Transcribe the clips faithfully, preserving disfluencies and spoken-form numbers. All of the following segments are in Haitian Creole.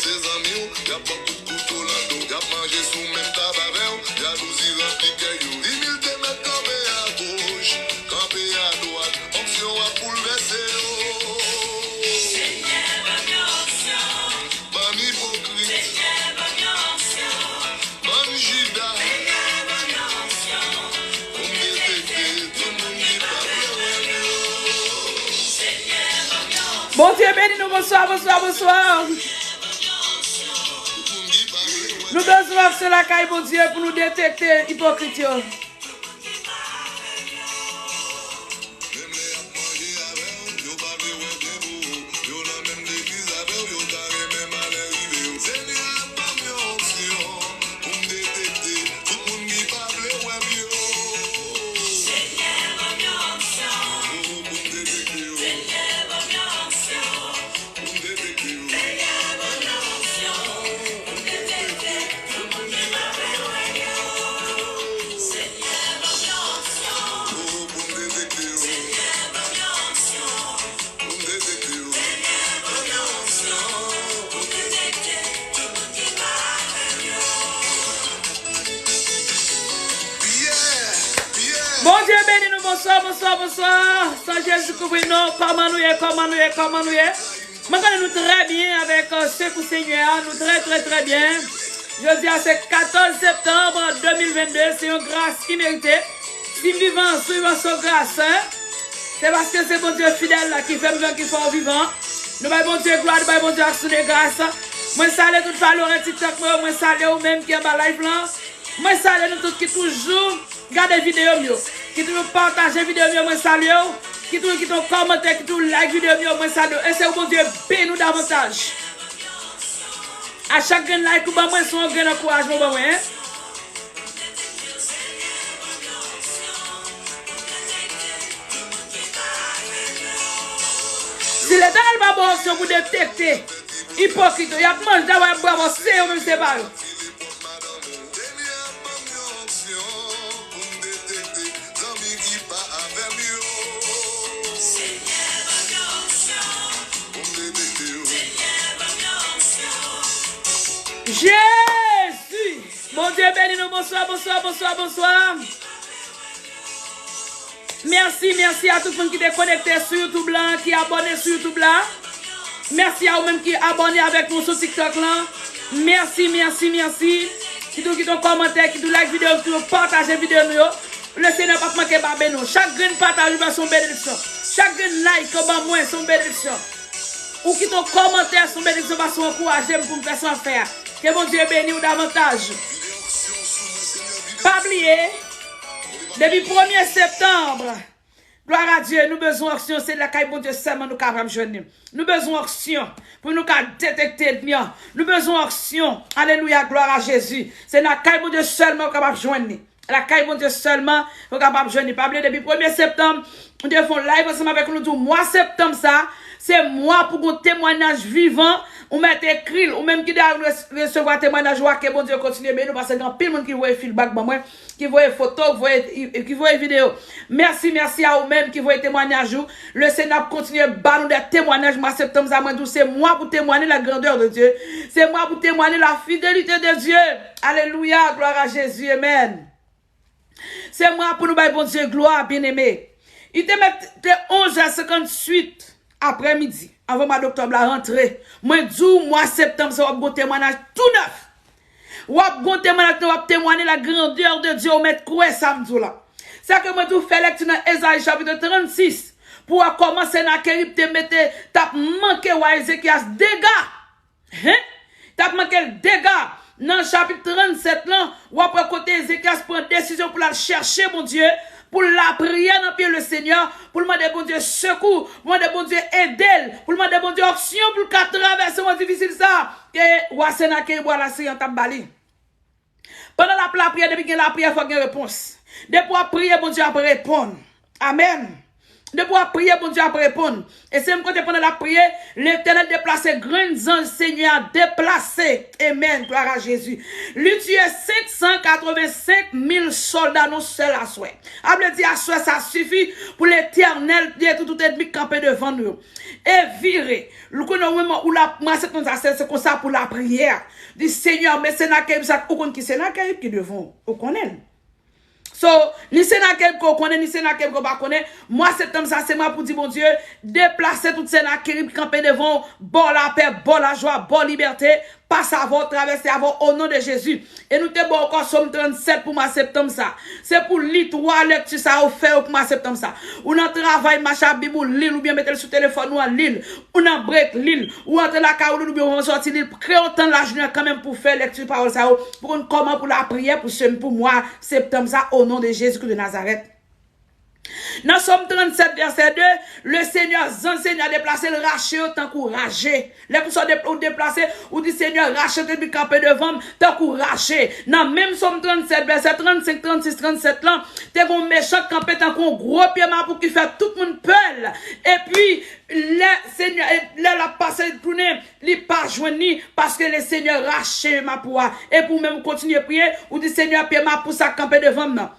Se zanmi w, y ap pran kout kouto nan do w, y ap manje sou menm tab avè w. Jalouzi ranpli kè yo. Imilite mèt kanpe agoch, kanpe adwat. Onksyon ap boulvèse yo. Senyè, ban m yon onksyon. Bann ipokrit. Senyè, ban m yon onksyon. Bann Jida. Senyè, ban m yon onksyon. Pou m detekte tout moun ki pa vle wè m yo. Bondye beni nou, bonswa, bonswa, bonswa. Nou bezwen aksyon lakay Bondye pou nou detekte ipokrit yo. Bondye beni nou, bonswa, bonswa, bonswa. San Jezi kouvri nou, kòman nou ye, kòman nou ye, kòman nou ye? Mwen konnen nou trè byen avèk, euh, sekou Senyè a, nou trè, trè, trè byen. Jodi a se katòz septanm de mil vennde, se yon gras imerite. Si m vivan, si m vivan, se yon gras, hein? Se paske se Bondye fidèl la ki fè m vivan, ki fè w vivan. Nou bay Bondye glwa, nou bay Bondye aksyon de gras. Mwen salye tout follower TikTok mwen yo, mwen salye ou menm ki anba live lan. Mwen salye nou tout ki toujou gade videyo m yo, ki toujou pataje videyo m yo, mwen salye w. Ki toujou kite yon kòmantè, ki toujou like videyo m yo, mwen salye w. E se ou Bondye beni w davantaj. A chak grenn like ou ban mwen, se yon grenn ankourajman ou ban mwen, hein. Si Letènèl pa ba w onksyon pou detekte ipokrit yo, y ap manje dabò, y ap bwè bò, se yo menm, se pa yo. Jezi! Bondye beni nou. Bonswa, bonswa, bonswa, bonswa. Mèsi, mèsi a tout moun ki te konekte sou YouTube lan, ki abòne sou YouTube la. Mèsi a ou menm ki abòne avèk nou sou TikTok lan. Mèsi, mèsi, mèsi. Ki tou kite yon kòmantè, ki tou like videyo, ki tou pataje videyo nou yo. Le Senyè p ap manke ba beni w. Chak grenn pataj ou fè se yon benediksyon. Chak grenn like ou ban mwen se yon benediksyon. Ou kite yon kòmantè se yon benediksyon paske w ankouraje m pou m fè sa m ap fè a. Ke Bondye beni w davantaj. Pa bliye, depi premye septanm, glwa a Dye, nou bezwen onksyon, se lakay Bondye sèlman nou kapab jwenn li. Nou bezwen onksyon pou nou ka detekte ènmi an. Nou bezwen onksyon, alelouya, glwa a Jezi. Se lakay Bondye sèlman ou kapab jwenn li. Lakay Bondye sèlman ou kapab jwenn li. Pa bliye, depi premye septanm, nou te fè yon live ansanm avèk nou, nou di w mwa septanm sa, se mwa pou gon temwayaj vivan, ou mèt ekri l, ou menm ki deja res-, resevwa temwayaj ou a, ke Bondye kontinye beni w, paske gen anpil moun ki voye feedback ban mwen, ki voye foto, ki voye, ki voye videyo. Mèsi, mèsi a ou menm ki voye temwayaj ou. Le Senyè ap kontinye ba nou de temwayaj mwa septanm sa, mwen di w, se mwa pou temwaye la grandeur de Dieu. Se mwa pou temwaye la fidélité de Dieu. Alelouya, glwa a Jezi, amèn. Se mwa pou nou bay Bondye glwa, byeneme. Li te mèt te onz è senkantuit aprèmidi, anvan mwa doktòb la rantre. Mwen di w, mwa septanm sa w ap gon temwayaj tou nèf. W ap gon temwayaj, w ap temwaye la grandeur de Dieu, ou mèt kwè sa m di w la. Sa ke mwen di w, fè lekti nan Ezayi chapit trannsis, pou w wè kòman Senakerib te mete, t ap manke wa Ezekyas dega. Hen? T ap manke l dega. Nan chapit trannsèt lan, w ap wè kote Ezekyas pran desizyon pou l al chèche Bondye, pou l lapriyè nan pye le Senyè, pou l mande Bondye sekou, pou l mande Bondye ede l, pou l mande Bondye onksyon pou l ka travèse moman difisil sa, ke wa Senakerib, wa Lasiri an, t ap ba li. Pandan l ap lapriyè, depi gen lapriyè, fòk gen repons. Depi w ap priye, Bondye ap reponn. Amèn. Depi w ap priye, Bondye ap reponn. E se menm kote pandan l ap priye, Letènèl deplase grenn zanj Senyè a deplase. Amen. Gloire à Jésus. Li tiye senk san katrevensenk mil sòlda nan yon sèl aswè. A vle di aswè sa sifi pou Letènèl detwi tout ènmi k kanpe devan nou yo. E vire. Ou konnen ou menm ou la, mwa septanm sa, se, se konsa pou lapriyè. Di Senyè, men Senakèyib sa, ou konn ki Senakèyib ki devan w. Ou konnen l. So, ni Senakèyib ke w konnen, ni Senakèyib ke w pa konnen, mwa septanm sa, se mwa pou di Bondye, deplase tout Senakèyib ki kanpe devan w, ba w lapè, ba w lajwa, ba w libète, pase avè w, travèse avè w, o non de Jezi. E nou te ba w ankò Sòm trannsèt pou mwa septanm sa. Se pou li twa lèkti sa yo fè yo pou mwa septanm sa. Ou nan travay, mache ak Bib ou, li l, oubyen mete l sou telefòn ou an, li l. Ou nan brek, li l. Ou antre lakay ou, li l, oubyen ou sòti, li l. Kreye yon tan lajounen kanmenm pou fè lèkti pawòl sa yo, pou konn kòman pou lapriyè pou semèn, pou mwa septanm sa, o non de Jezi Kris de Nazarèt. Nan Sòm trannsèt, vèsè de, le Senyè, zanj Senyè a deplase l, rache yo tankou raje. Lè konsa w dep-, ou deplase, ou di, Senyè, rache tout ènmi k kanpe devan m tankou rache. Nan menm Sòm trannsèt, vèsè trannsenk, trannsis, trannsèt lan, te gen yon mechan k kanpe tankou yon gwo pye mapou ki fè tout moun pè l. Epi, lè Senyè, lè l ap pase, l tounen, li pa jwenn li, paske le Senyè rache mapou a. Epi ou menm, ou kontinye priye, ou di, Senyè, pye mapou sa k kanpe devan m nan.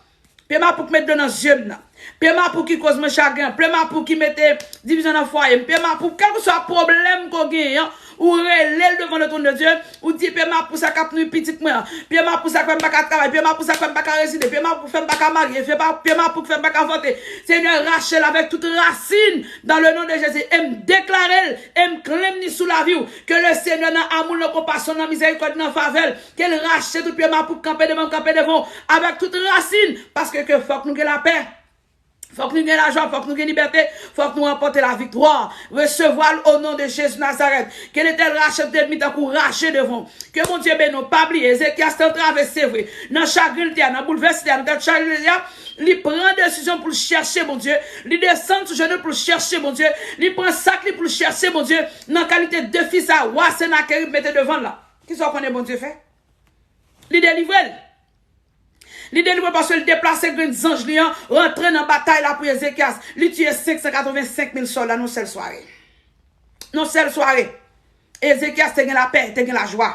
Pye mapou k met dlo nan zye m nan. Pye mapou ki koz mwen chagren. Pye mapou ki mete divizyon nan fwaye m. Pye mapou, kèlkeswa pwoblèm ke w genyen an, ou rele l devan le trône de Dieu. Ou di, pye mapou sa k ap nwi pitit mwen an. Pye mapou sa k fè m pa ka travay. Pye mapou sa k fè m pa ka rezide. Pye mapou k fè m pa ka marye. Pye pa-, pye mapou k fè m pa ka vòte. Senyè, rache l avèk tout rasin dans le nom de Jésus. E m deklare l, e m klenm li sou lavi w. Ke le Senyè nan amou l, nan konpasyon l, nan mizèrikòd, nan favè l, ke l rache tout pye mapou k kanpe devan m, kanpe devan w, avèk tout rasin, paske ke fòk nou gen lapè. Fòk nou gen lajwa, fòk nou gen libète, fòk nou ranpòte laviktwa. Resevwa l o non de Jezi Nazarèt. Ke Letènèl rache tout ènmi tankou raje devan w. Ke Bondye beni w. Pa bliye, Ezekyas te antrave, se vre. Nan chagren l te a, nan boulvès li te a, nan tèt chaje li te a, li pran desizyon pou l chèche Bondye. Li desann sou jenou l pou l chèche Bondye. Li pran sak li pou l chèche Bondye. Nan kalite defi sa, wa Senakèrib mete devan l la. Kisa w konnen Bondye fè? Li delivre l. Li delivre l paske l deplase grenn zanj li an, rantre nan batay la pou Ezekyas. Li tiye senk san katrevensenk mil sòlda nan yon sèl sware. Nan yon sèl sware. Ezekyas te gen lapè, te gen lajwa.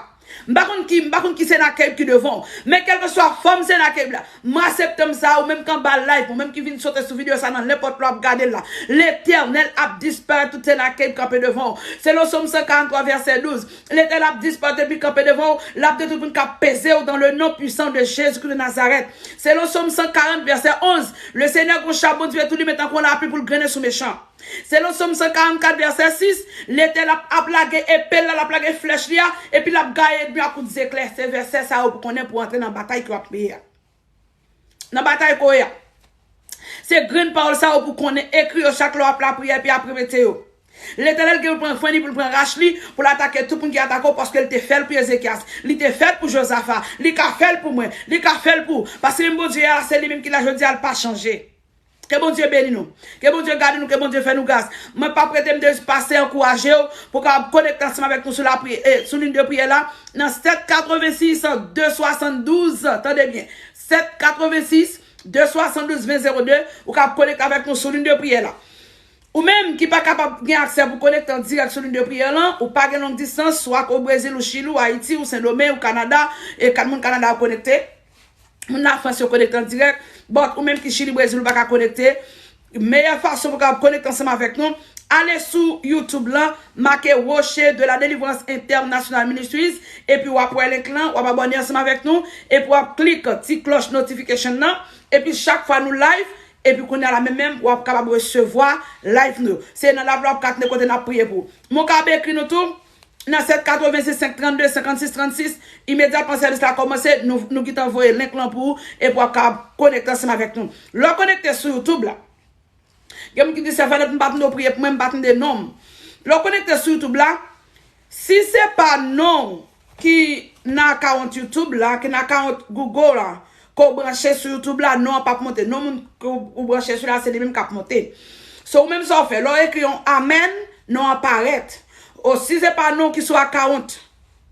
M pa konn ki, m pa konn ki Senakèyib ki devan w. Men kèlkeswa fòm Senakèyib la, mwa septanm sa, ou menm k anba live, ou menm ki vin sote sou videyo sa nan nenpòt lè w ap gade l la, Letènèl ap disparèt tout Senakèyib kanpe devan w. Selon Sòm san karanntwa, vèsè douz, Letènèl ap disparèt epi kanpe devan w, l ap detwi tout moun k ap peze w dans le nom puissant de Jésus-Christ de Nazareth. Selon Sòm san karant, vèsè onz, le Senyè gon chabon dife tou li men tankou yon lapli pou l grennen sou mechan. Selon Sòm san karannkat, vèsè sis, Letènèl ap, ap lage epe l la, l ap lage flèch li a, epi l ap gaye ènmi a kout zeklè. Se vèsè sa yo pou konnen pou antre nan batay ke w ap ye a. Nan batay ke w ye a. Se grenn pawòl sa yo pou konnen, ekri yo chak lè w ap lapriyè, epi ap repete yo. Letènèl gen pou l pran frenn li, pou l pran rach li, pou l atake tout moun ki atake w, paske l te fè l pou Ezekyas, li te fè l pou Jozafa, li ka fè l pou mwen, li ka fè l pou ou. Paske menm Bondye a, se li menm ki la jodi a, l pa chanje. Ke Bondye beni nou. Ke Bondye gade nou, ke Bondye fè nou gras. Mwen p ap rete, m te jis pase ankouraje w pou w kapab konekte ansanm avèk nou sou lapri-, eh, sou liy de priyè la, nan sèt katrevensis de swasanndouz, tande byen, sèt katrevensis de swasanndouz ven zewo de, ou kapab konekte avèk nou sou liy de priyè la. Ou menm ki pa kapab gen aksè pou konekte an dirèk sou liy de priyè lan, ou pa gen long distans, swa ke w Brezil, ou Chili, ou Ayiti, ou Sendomeng, ou Kanada, e kat moun Kanada yo konekte. Moun Lafrans yo konekte an dirèk. But ou menm ki Chili, Brezil, ou pa ka konekte. Meyè fason pou w kapab konekte ansanm avèk nou, ale sou YouTube lan, make Rocher de la Délivrance International Ministries, epi w ap wè link lan, w ap abòne ansanm avèk nou, epi w ap klik ti klòch notification nan, epi chak fwa nou live, epi kounye a la menm menm, w ap kapab resevwa live nou yo. Se nan live la w ap ka tande kote n ap priye pou ou. Men w kapab ekri nou tou, nan sèt katrevensis senk trannde senkannsis trannsis, imedyatman sèvis la kòmanse, nou, nou gentan voye link lan pou ou, epi w ap ka konekte ansanm avèk nou. Lè w konekte sou YouTube la, gen moun ki di, Sè Vanette, m pa tande w priye pou mwen, m pa tande non m. Lè w konekte sou YouTube la, si se pa non w ki nan account YouTube la, ki nan account Google la, ke w branche sou YouTube la, non an p ap monte. Non moun ke w, ou branche sou la, se li menm k ap monte. So, ou menm sa w fè, lè w ekri yon amèn, non an parèt. O, si se pa non ki sou account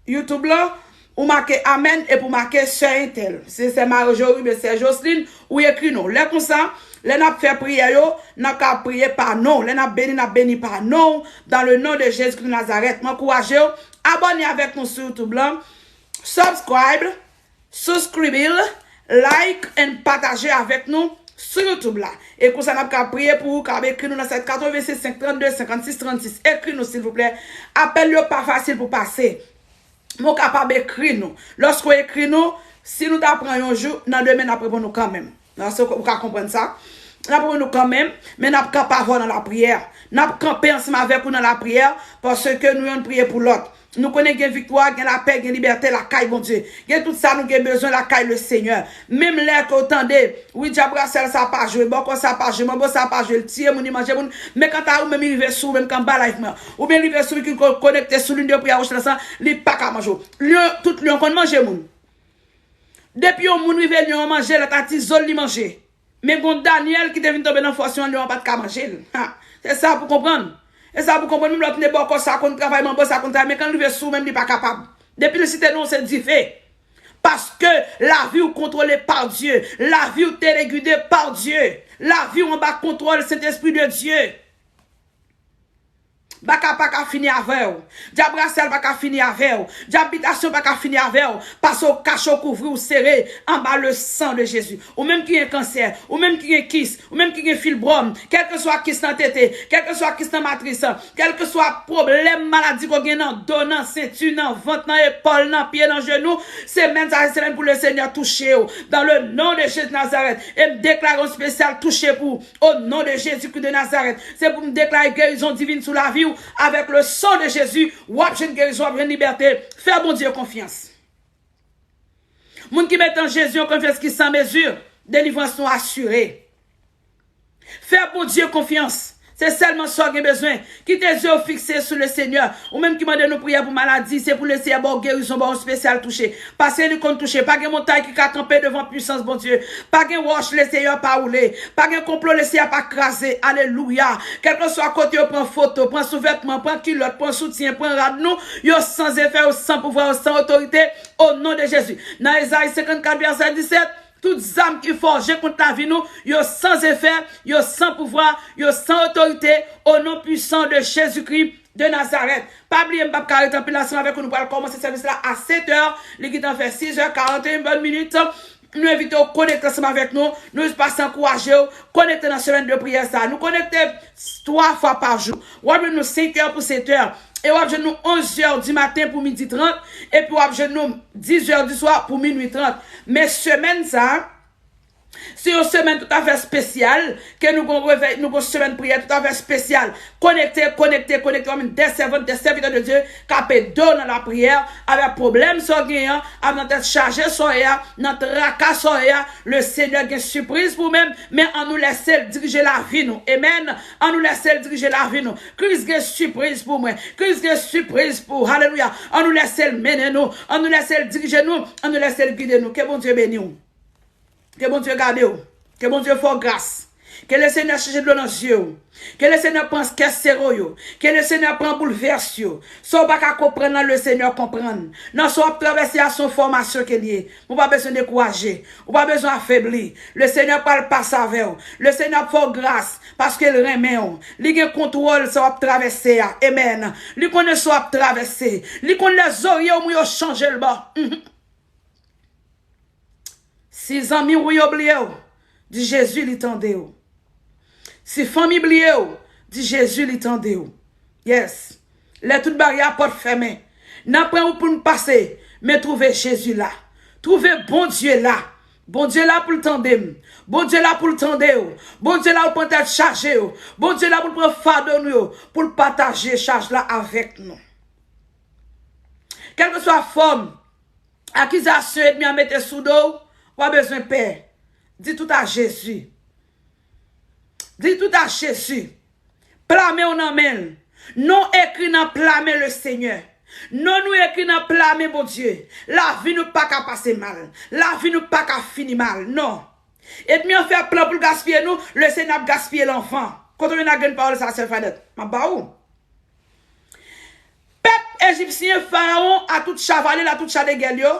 YouTube la, Ou make amèn epi w make sè entèl. Se sè Marie Jory, men sè Jocelyn, ou ekri non. Lè konsa, lè n ap fè priyè yo, n ap ka priye pa non. Lè n ap beni, n ap beni pa non. Dans le nom de Jésus de Nazareth, m ankouraje w, abòne avèk nou sou YouTube lan. Subscribe, subscribe, like and pataje avèk nou sou YouTube la. E konsa n ap ka priye pou ou, ka ekri nou nan sèt katrevensis senk trannde senkannsis trannsis. Ekri nou silvouplè. Apèl yo pa fasil pou pase. Men w kapab ekri nou. Lòske w ekri nou, si nou ta pran yon jou, nan demen n ap reponn ou kanmenm. Lòske w ka konprann sa. N ap reponn ou kanmenm, men n ap kanpe avè w nan lapriyè. N ap kanpe ansanm avèk ou nan lapriyè, paske nou youn priye pou lòt. Nou konnen gen viktwa, gen lapè, gen libète lakay Bondye. Gen tout sa nou gen bezwen lakay Lesenyè. Menm lè ke w tande, wi, dyab rasyal sa pa jwe, bòkò sa pa jwe, manbo sa pa jwe, l tiye moun, li manje moun. Men kanta ou menm, li rive sou ou menm k anba live mwen. Oubyen li rive sou ou ki ko-, konekte sou liy de priyè Roche Lansant, li pa ka manje w. Lyon, tout lyon konn manje moun. Depi yon moun rive lyon an manje, lòt la ti zo l li manje. Men gon Danyèl ki te vin tonbe nan fòs yon lyon an pa t ka manje l. Ha, se sa pou konprann. Se sa pou konprann. Menm lòt ne bòkò sa konn travay, manbo sa konn travay, men kan l rive sou ou menm, li pa kapab. Depi l site non w, se dife. Paske lavi w kontwole pa Dye. Lavi w telegide pa Dye. Lavi w anba kontwòl Sentespri de Dye. Baka pa ka fini avè w. Dyab rasyal pa ka fini avè w. Dyab bitasyon pa ka fini avè w. Paske w kache, w kouvri, w sere anba le san de Jezi. Ou menm ki gen kansè, ou menm ki gen kis, ou menm ki gen fibwòm, kèlkeswa kis nan tete, kèlkeswa kis nan matris, kèlkeswa pwoblèm maladi ke w gen nan do, nan senti, nan vant, nan epòl, nan pye, nan jenou, semèn sa se semèn pou Lesenyè touche w. Dans le nom de Jésus de Nazareth. E m deklare yon espesyal touche pou ou. Au nom de Jésus-Christ de Nazareth. Se pou m deklare gerizon divin sou lavi w. Avèk le san de Jezi, w ap jwenn gerizon, w ap jwenn libète. Fè Bondye konfyans. Moun ki mete an Jezi yon konfyans ki san mezi, delivrans nou asire. Fè Bondye konfyans. Se sèlman sa w gen bezwen. Kite zye w fikse sou Lesenyè. Ou menm ki mande nou priyè pou maladi, se pou Lesenyè ba w gerizon, ba w espesyal touche. Paske li konn touche. Pa gen montay ki ka kanpe devan pisans Bondye. Pa gen wòch Lesenyè pa woule. Pa gen konplo Lesenyè pa kraze. Alelouya. Kèlkeswa kote yo pran foto, pran souvètman, pran kilòt, pran soutyen, pran rad nou, yo san efè, yo san pouvwa, yo san otorite, o non de Jezi. Nan Ezayi senkannkat, vèsè disèt, tout zam ki fòje kont lavi nou, yo san efè, yo san pouvwa, yo san otorite, o non pwisan de Jezikri de Nazarèt. Pa bliye, m p ap ka rete anpil ansanm avèk ou. Nou pral kòmanse sèvis la a sèt è. Li gentan fè sis è karanteyen, bòn minit. Nou envite w konekte ansanm avèk nou. Nou jis pase ankouraje w. Konekte nan semèn de priyè sa. Nou konekte twa fwa pa jou. W ap jwenn nou senk è pou sèt è. E w ap jwenn nou onz è di maten pou midi trant. Epi w ap jwenn nou diz è di swa pou minui trant. Men semèn sa, se yon semèn toutafè espesyal, ke nou gon revèy, nou gon semèn priyè toutafè espesyal. Konekte, konekte, konekte, kòm de sèvant, de sèvitè de Dye, k ap ede w nan lapriyè, avèk pwoblèm sa w genyen an, avèk nan tèt chaje sa w ye a, nan traka sa w ye a, Lesenyè gen sipriz pou ou menm, men annou lèse l dirije lavi nou. Amèn. Annou lèse l dirije lavi nou. Kris gen sipriz pou mwen. Kris gen sipriz pou ou. Alelouya. Annou lèse l mennen nou. Annou lèse l dirije nou. Annou lèse l gide nou. Ke Bondye beni w. Ke Bondye gade w. Ke Bondye fè w gras. Ke Lesenyè chanje dlo nan zye w. Ke Lesenyè pran kè sere w yo. Ke Lesenyè pran boulvès yo. Sa w pa ka konprann lan, Lesenyè konprann. Nan sa w ap travèse a, se yon fòmasyon ke l ye. Men w pa bezwen dekouraje. Ou pa bezwen afebli. Lesenyè pral pase avè w. Lesenyè ap fè w gras paske l renmen w. Li gen kontwòl sa w ap travèse a. Amèn. Li konnen sa w ap travèse. Li konn lè zorye w mou yo chanje l ba w. Mhm. Si zanmi w yo bliye w, di Jezi li tande w. Si fanmi bliye w, di Jezi li tande w. Yes. Lè tout baryè a pòt fèmen, nan pwen wout pou n pase, men twouve Jezi la. Twouve Bondye la. Bondye la pou l tande m. Bondye la pou l tande w. Bondye la pou l pran tèt chaje yo. Bondye la pou l pran fado nou yo, pou l pataje chaj la avèk nou. Kèlkeswa fòm akizasyon ènmi an mete sou do w, w pa bezwen pè. Di tout a Jezi. Di tout a Jezi. Pla men w nan men l. Non ekri nan pla men Lesenyè. Non nou ekri nan pla men Bondye. Lavi nou pa ka pase mal. Lavi nou pa ka fini mal. Non. Ènmi an fè plan pou l gaspiye nou, Lesenyè ap gaspiye l anvan. Kote w jwenn ak grenn pawòl sa, sè Fanèt? M ap ba ou. Pèp Ejipsyen, Farawon, a tout chavalye l, a tout cha de gè l yo,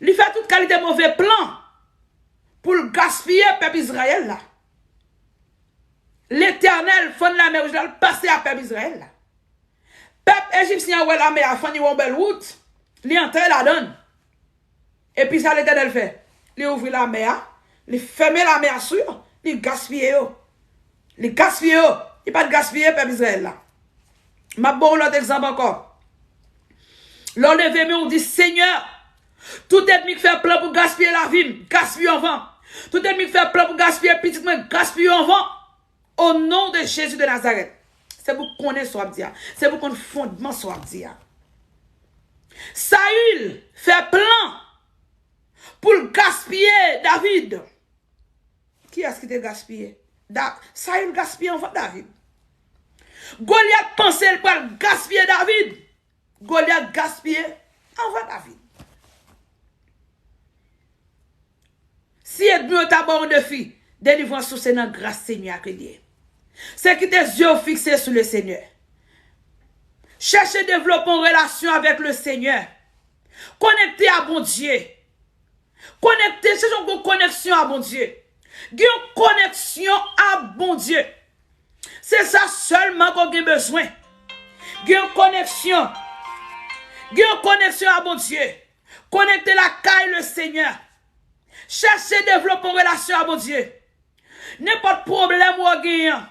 li fè tout kalite move plan pou l gaspiye pèp Izrayèl la. Letènèl fann lamè wouj la, l pase a pèp Izrayèl la. Pèp ejipsyen an wè lamè a fann, li wè yon bèl wout, li antre ladan l. Epi sa Letènèl fè? Li ouvri lamè a, li fèmen lamè a sou yo, li gaspiye yo. Li gaspiye yo. Li pa t gaspiye pèp Izrayèl la. M ap ba w lòt egzanp ankò. Lè w leve men w di, Senyè, tout ènmi k fè plan pou gaspiye lavi m, gaspiye yo anvan. Tout ènmi k fè plan pou gaspiye pitit mwen, gaspiye yo anvan. O non de Jezi de Nazarèt. Se pou konnen sa w ap di a. Se pou konn fondman sa w ap di a. Sayil fè plan pou l gaspiye David. Kiyès ki te gaspiye? Da, Sayil gaspiye anvan David. Golyat panse l pral gaspiye David. Golyat gaspiye anvan David. Si ènmi yo ta ba w yon defi, delivrans ou se nan gras Senyè a ke l ye. Se kite zye w fikse sou le Senyè. Chèche devlope yon relasyon avèk le Senyè. Konekte a Bondye. Konekte, se yon koneksyon a Bondye. Gen yon koneksyon a Bondye. Se sa sèlman ke w gen bezwen. Gen yon koneksyon. Gen yon koneksyon a Bondye. Konekte lakay le Senyè. Chèche devlope yon relasyon a Bondye. Nenpòt pwoblèm ou genyen an,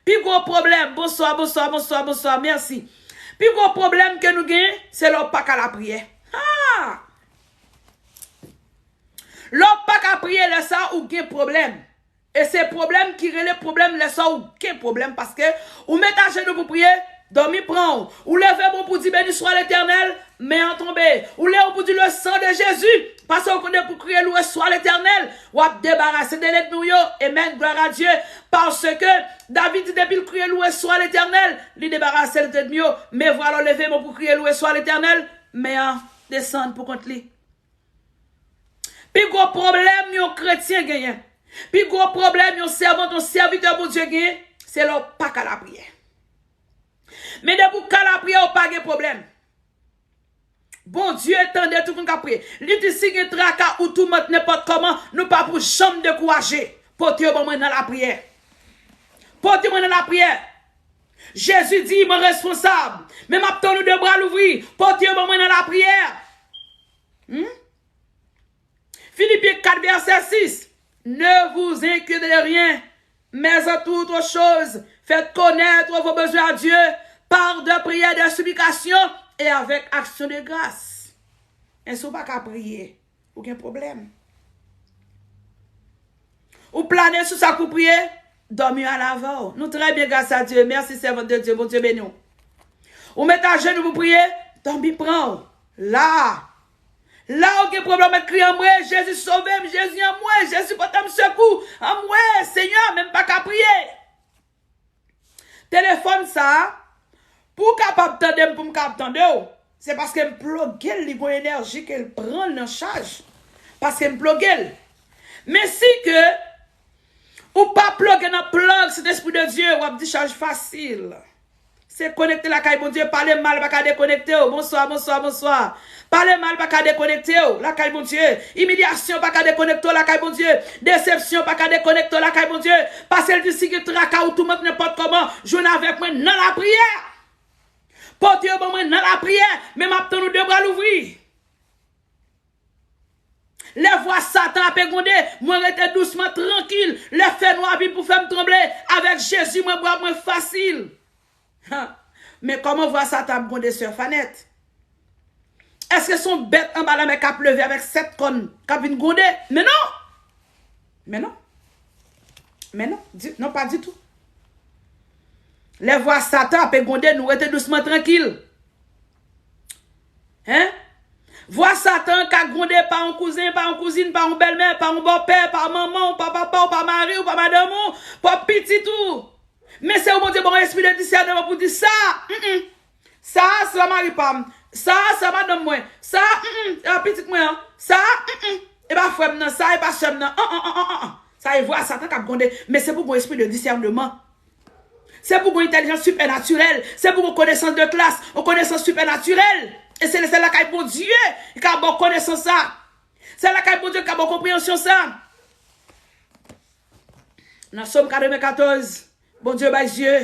pi gwo pwoblèm, bonswa, bonswa, bonswa, bonswa, mèsi. Pi gwo pwoblèm ke nou genyen, se lè w pa ka lapriyè. Ha! Lè w pa ka priye, lè sa a, ou gen pwoblèm. E se pwoblèm ki rele pwoblèm, lè sa a, ou gen pwoblèm, paske ou met ajenou pou priye, dòmi pran w. Ou leve men w pou di, Béni soit l'Éternel, men an tonbe. Ou leve w pou di, Le sang de Jésus, paske ou konnen pou kriye, louwe swa Letènèl, w ap debarase de lènmi w yo. Amen, gloire à Dieu. Paske David di, depi l kriye, louwe swa Letènèl, li debarase l de lènmi yo. Men vwala w leve men w pou kriye, louwe swa Letènèl, men an desann pou kont li. Pi gwo pwoblèm yon kretyen genyen, pi gwo pwoblèm yon sèvant, yon sèvitè Bondye genyen, se lè w pa ka lapriyè. Men depi w ka lapriyè, w pa gen pwoblèm. Bondye tande tout moun k ap priye. Li di, si gen traka ou toumant nenpòt kòman, nou pa pou janm dekouraje. Pote yo ban mwen nan lapriyè. Pote yo ban mwen nan lapriyè. Jezi di, mwen responsab. Men m ap tann ou de bra louvri. Pote yo ban mwen nan lapriyè. Hmm? Filipyen kat vèsè sis. Ne vous inquiétez de rien, mais en toute chose, faites connaître vos besoins à Dieu par des prières, des supplications et avec action de grâce. E si w pa ka priye, ou gen pwoblèm. Ou plane sou sa k pou priye, dòmi al avè w. Nou trè byen, gras a Dye. Mèsi, sèvant de Dye. Bondye beni w. Ou met ajenou pou priye, dòmi pran w. La. La ou gen pwoblèm, ou met kriye, Anmwe, Jezi sove m, Jezi anmwe, Jezi pote m sekou. Anmwe, Senyè, men m pa ka priye. Telefòn sa a, pou w kapab tande m, pou m kapab tande w, se paske m ploge l, li gon enèji ke l pran nan chaj. Paske m ploge l. Men si ke ou pa ploge nan plug Sentespri de Dye, w ap dichaj fasil. Se konekte lakay Bondye, pale mal pa ka dekonekte w. Bonswa, bonswa, bonswa. Pale mal pa ka dekonekte w lakay Bondye. Imilyasyon pa ka dekonekte w lakay Bondye. Desepsyon pa ka dekonekte w lakay Bondye. Paske l di, si gen traka ou toumant nenpòt kòman, jwenn avèk mwen nan lapriyè. Pote yo ban mwen nan lapriyè, men m ap tann ou de bra louvri. Lè vwa Satan ape gwonde, mwen rete dousman, trankil. Lè fènwa vin pou fè m tranble, avèk Jezi mwen bwè, mwen fasil. Ha. Men kòman vwa Satan ap gwonde, sè Fanèt? Èske se yon bèt anba lanmè k ap leve avèk sèt kòn k ap vin gwonde? Men non! Men non! Men non! Di, non, pa ditou. Lè vwa Satan ape gwonde, nou rete dousman, trankil. Hein? Vwa Satan ka gwonde pa yon kouzen, pa yon kouzin, pa yon bèlmè, pa yon bòpè, pa manman w, pa papa w, pa mari w, pa madanm ou, pa pitit ou. Men se ou Bondye ba w espri de disèneman pou di sa, mm, mm. Sa a, se pa mari pa m. Sa a, se pa madanm mwen. Sa a, mm, mm, se pa pitit mwen an. Sa a, mm, mm, e pa frè m nan. Sa a, e pa sè m nan. An, an, an, an, an, an. Sa e vwa Satan k ap gwonde. Men se pou gon espri de disèneman. Se pou gen entèlijans sipènatirèl. Se pou gen konesans de klas, yon konesans sipènatirèl. E se, se lakay Bondye ki ka ba w konesans sa. Se lakay Bondye ki ka ba w konpreyansyon sa. Nan Sòm katrevenkatòz, Bondye bay zye,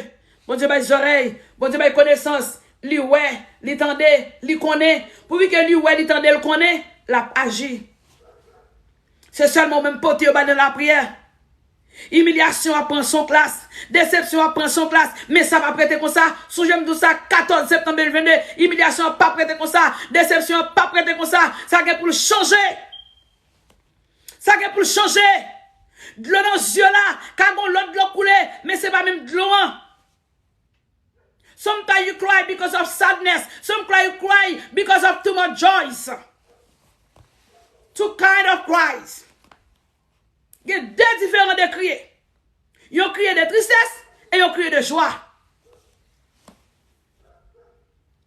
Bondye bay zòrèy, Bondye bay konesans. Li wè, li tande, li konnen. Pouvi ke li wè, li tande, li konnen, l ap aji. Se sèlman ou menm pote yo ba nan lapriyè. Imilyasyon ap pran son klas. Desepsyon ap pran son klas. Men sa p ap rete konsa. Sonje m di w sa, katòz septanm de mil vennde. Imilyasyon an p ap rete konsa. Desepsyon an p ap rete konsa. Sa gen pou l chanje. Sa gen pou l chanje. Dlo nan zye w la, ka gen lòt dlo koule, men se pa menm dlo an. Sometimes you cry because of sadness. Sometimes you cry because of too much joys. Two kind of cries. Gen de diferan de kriye. Yon kriye de tristès e yon kriye de jwa.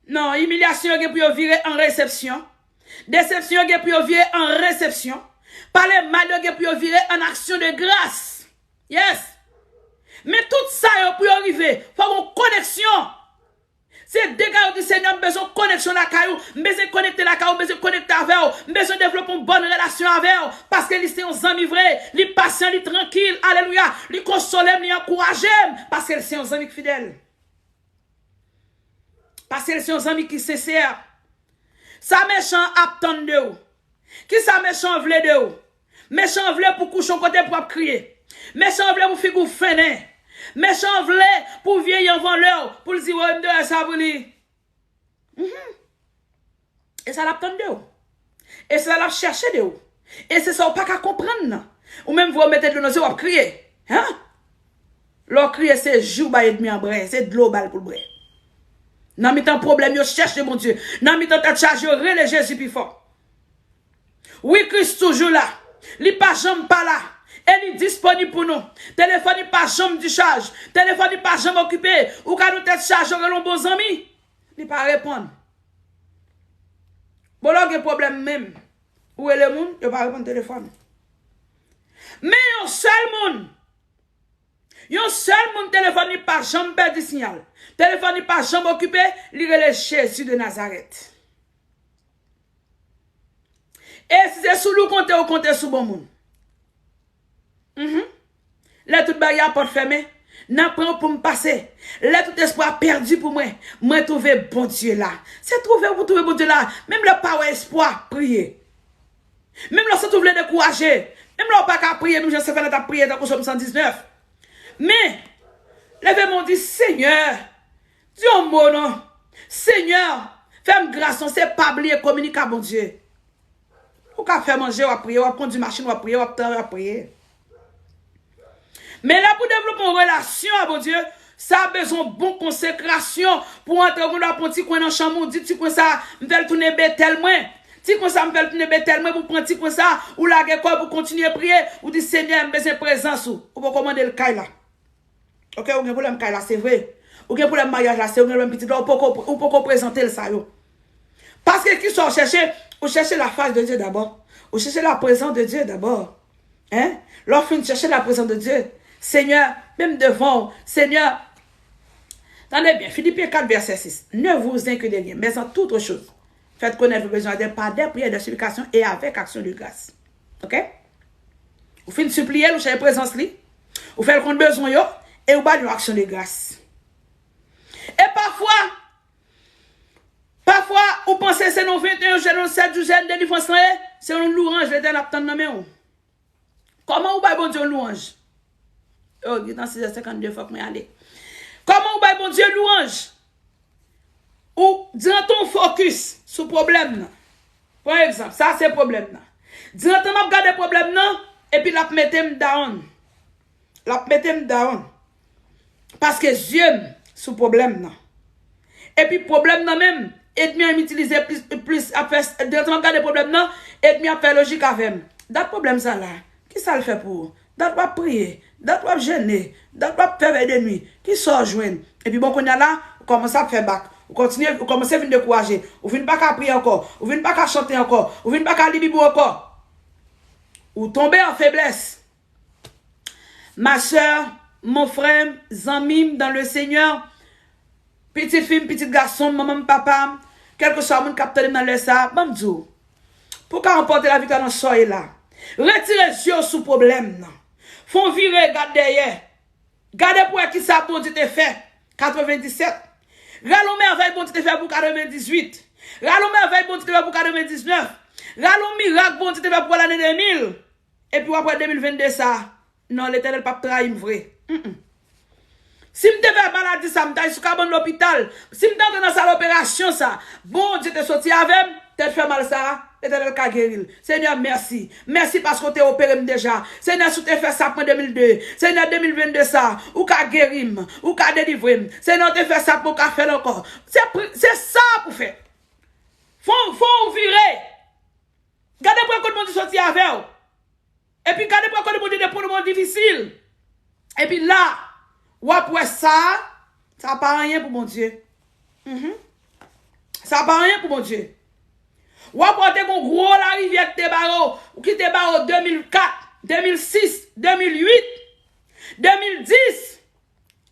Non, imilyasyon yo gen pou yo vire an resepsyon. Desepsyon yo gen pou yo vire an resepsyon. Pale mal yo gen pou yo vire an aksyon de gras. Yes. Men tout sa yo pou yo rive, fò gen koneksyon. Se dega yo di, Senyè, m bezwen koneksyon lakay ou, m bezwen konekte lakay ou, m bezwen konekte avè w, m bezwen devlope yon bòn relasyon avè w, paske li se yon zanmi vre, li pasyan, li trankil, alelouya, li konsole m, li ankouraje m, paske li se yon zanmi ki fidèl. Paske li se yon zanmi ki sensè. Sa mechan an ap tann de w? Kisa mechan an vle de w? Mechan an vle pou w kouche yon kote pou w ap kriye. Mechan an vle pou figi w fennen. Mechan an vle pou w vyeyi anvan lè w, pou l di, "Woy, m te fè sa pou li." Mhm. E sa l ap tann de w. E se sa l ap chèche de w. E se sa w pa ka konprann nan. Ou menm vre w mete dlo nan zye w ap kriye. Hein? Lè w kriye, se ji w bay ènmi an bwè, se dlo w ba l pou l bwè. Nan mitan pwoblèm yo, chèche Bondye. Nan mitan tèt chaje yo, rele Jezi pi fò. Wi, Kris toujou la. Li pa janm pa la. E li disponib pou nou. Telefòn li pa janm dichaj. Telefòn li pa janm okipe. Ou ka nan tèt chaje, ou rele yon bon zanmi. Li pa reponn. Bon, lè w gen pwoblèm menm, ou rele moun, yo pa reponn telefòn. Men yon sèl moun, yon sèl moun telefòn li pa janm pèdi siyal. Telefòn li pa janm okipe, li rele Jezi de Nazarèt. E si se sou li w konte, ou konte sou bon moun. Mhm. Lè tout bagay a pòt fèmen, nan pran pou m pase. Lè tout espwa pèdi pou mwen, mwen twouve Bondye la. Se twouve ou twouve Bondye la. Menm lè w pa wè espwa, priye. Menm lè w santi w vle dekouraje. Menm lè w pa ka priye, menm jan Stefan t ap priye tankou Sòm san diznèf. Men, leve men w di, Senyè, di yon mo non. Senyè, fè m gras non, se pa bliye kominike a Bondye. Ou ka fè manje, w ap priye, w ap kondui machin, w ap priye, w ap travay, w ap priye. Men lè pou devlope yon relasyon a Bondye, sa bezwen bon konsekrasyon pou antre w konn ap pran ti kwen nan chanm ou, di ti kwen sa, m fè l tounen Betèl mwen. Ti kwen sa, m fè l tounen Betèl mwen, pou pran ti kwen sa, ou lage kò w pou kontinye priye, ou di, Senyè, m bezwen prezans ou. Ou poko mande l kay la. Ok, ou gen pwoblèm kay la, se vre. Ou gen pwoblèm maryaj la, se, ou gen pwoblèm pitit la, ou poko, ou poko prezante l sa yo. Paske kisa w chèche? Ou chèche la face de Dieu d'abord. Ou chèche la présence de Dieu d'abord. Hein? Lè w fin chèche la présence de Dieu, Senyè, menm devan w, Senyè, tande byen, Filipyen kat vèsè sis, Ne vous inquiétez de rien, mais en toute chose, faites connaître vos besoins à Dieu par des prières, des supplications et avec action de grâce. Ok? Ou fin sipliye l, ou chèche prezans li, ou fè l konn bezwen yo, e ou ba l yon aksyon de gras. E pafwa, pafwa, ou panse se nan venteyen jou, nan sèt jou jèn delivrans lan ye, se yon louwanj Letènèl ap tann nan men w. Kòman ou bay Bondye yon louwanj? Oh, gentan sis è senkannde, fòk mwen ale. Kòman ou bay Bondye louwanj? Ou, dirantan w fokis sou pwoblèm nan. Pran egzanp, sa se pwoblèm nan. Dirantan m ap gade pwoblèm nan, epi l ap mete m down. L ap mete m down. Paske zye m sou pwoblèm nan. Epi pwoblèm nan menm, ènmi an itilize plis, plis ap fè, dirantan m ap gade pwoblèm nan, ènmi ap fè lojik avè m. Dat pwoblèm sa la, kisa l fè pou ou? Dat w ap priye, dat w ap jene, dat w ap fè vèy de nwi. Kisa w jwenn? Epi bon, kounye a la, ou kòmanse ap fè bak. Ou kontinye, ou kòmanse vin dekouraje. Ou vin pa ka priye ankò. Ou vin pa ka chante ankò. Ou vin pa ka li Bib ou ankò. Ou tonbe an feblès. Ma sœur, mon frè m, zanmi m dans le Seigneur, pitit fi m, pitit gason m, manman m, papa m, kèlkeswa moun k ap tande m nan lè sa a, ban m di w, pou w ka ranpòte laviktwa nan sa w ye la, retire zye w sou pwoblèm nan. Fè w vire, gad dèyè. Gade pou w wè kisa Bondye te fè katrevenndisèt. Gade yon mèvèy Bondye te fè pou katrevendizuit. Gade yon mèvèy Bondye te fè pou katrevendiznèf. Gade yon mirak Bondye te fè pou lane de mil. Epi w ap wè de mil vennde sa a. Non, Letènèl p ap trayi m vre. Mm, mm. Si m te fè maladi sa, m t al sou kabann lopital. Si m te antre nan sal operasyon sa, Bondye te soti avè m, tèt fè mal sa a, Letènèl ka geri l. Senyè, mèsi. Mèsi paske w te opere m deja. Senyè, si w te fè sa pou mwen de mil de, Senyè, de mil vennde sa, ou ka geri m, ou ka delivre m. Senyè, w te fè sa pou mwen, ou ka fè l ankò. Se pri-, se sa pou fè. Fò, fò w vire. Gade pou kote Bondye soti avè w. Epi gade pou kote Bondye depoze w difisil. Epi la, w ap wè sa, sa pa anyen pou Bondye. Mhm. Sa pa anyen pou Bondye. W ap wè te gon gwo larivyè ki te bare w, ki te bare w de mil kat, de mil sis, de mil uit, de mil dis.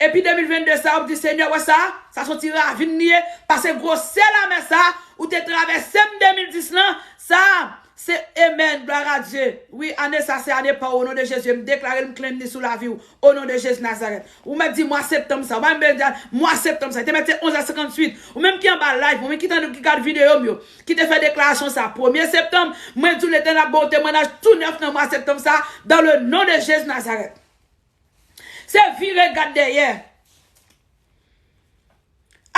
Epi de mil vennde sa, w ap di, Senyè, wè sa, sa se yon ti ravin li ye, paske gwosè lamè sa, ou te travèse m de mil dis lan, sa, se, amen, glwa a Dye. Wi, ane sa, se ane pa w, o non de Jezi, m deklare l, m claim li sou lavi w, o non de Jezi Nazarèt. Ou mèt di mwa septanm sa, ou pa menm di mwa septanm sa, te mèt se onz è senkantuit, ou menm ki anba live, ou menm ki tande, ki gade videyo m yo, ki te fè deklarasyon sa, premye septanm, mwen di w Letènèl ap ba w temwayaj tou nèf nan mwa septanm sa, dans le nom de Jésus Nazareth. Se vire gad dèyè.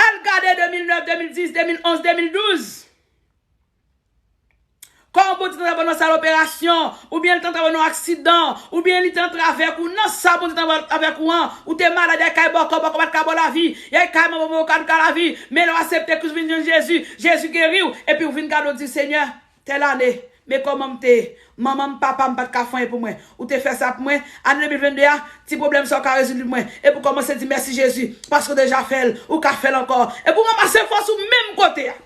Al gade de mil nèf, de mil dis, de mil onz, de mil douz. Kòman Bondye te antre nan sal operasyon, oubyen li te antre nan aksidan, oubyen li te antre avèk ou, nan sa Bondye te antre avèk ou an, ou te malad, y al kay bòkò, bòkò pa t ka ba w lavi, y al kay manman, manman pa t ka lavi, men lè w aksepte Kris vin jwenn Jezi, Jezi geri w, epi w vin gade w di, Senyè, tèl ane, men kòman m te ye, manman m, papa m pa t ka fè anyen pou mwen, ou te fè sa pou mwen, ane de mil vennde a, ti pwoblèm sa ou ka rezoud li pou mwen, epi w kòmanse di mèsi Jezi, paske w deja fè l, ou ka fè l ankò, epi w ranmase fòs ou menm kote a.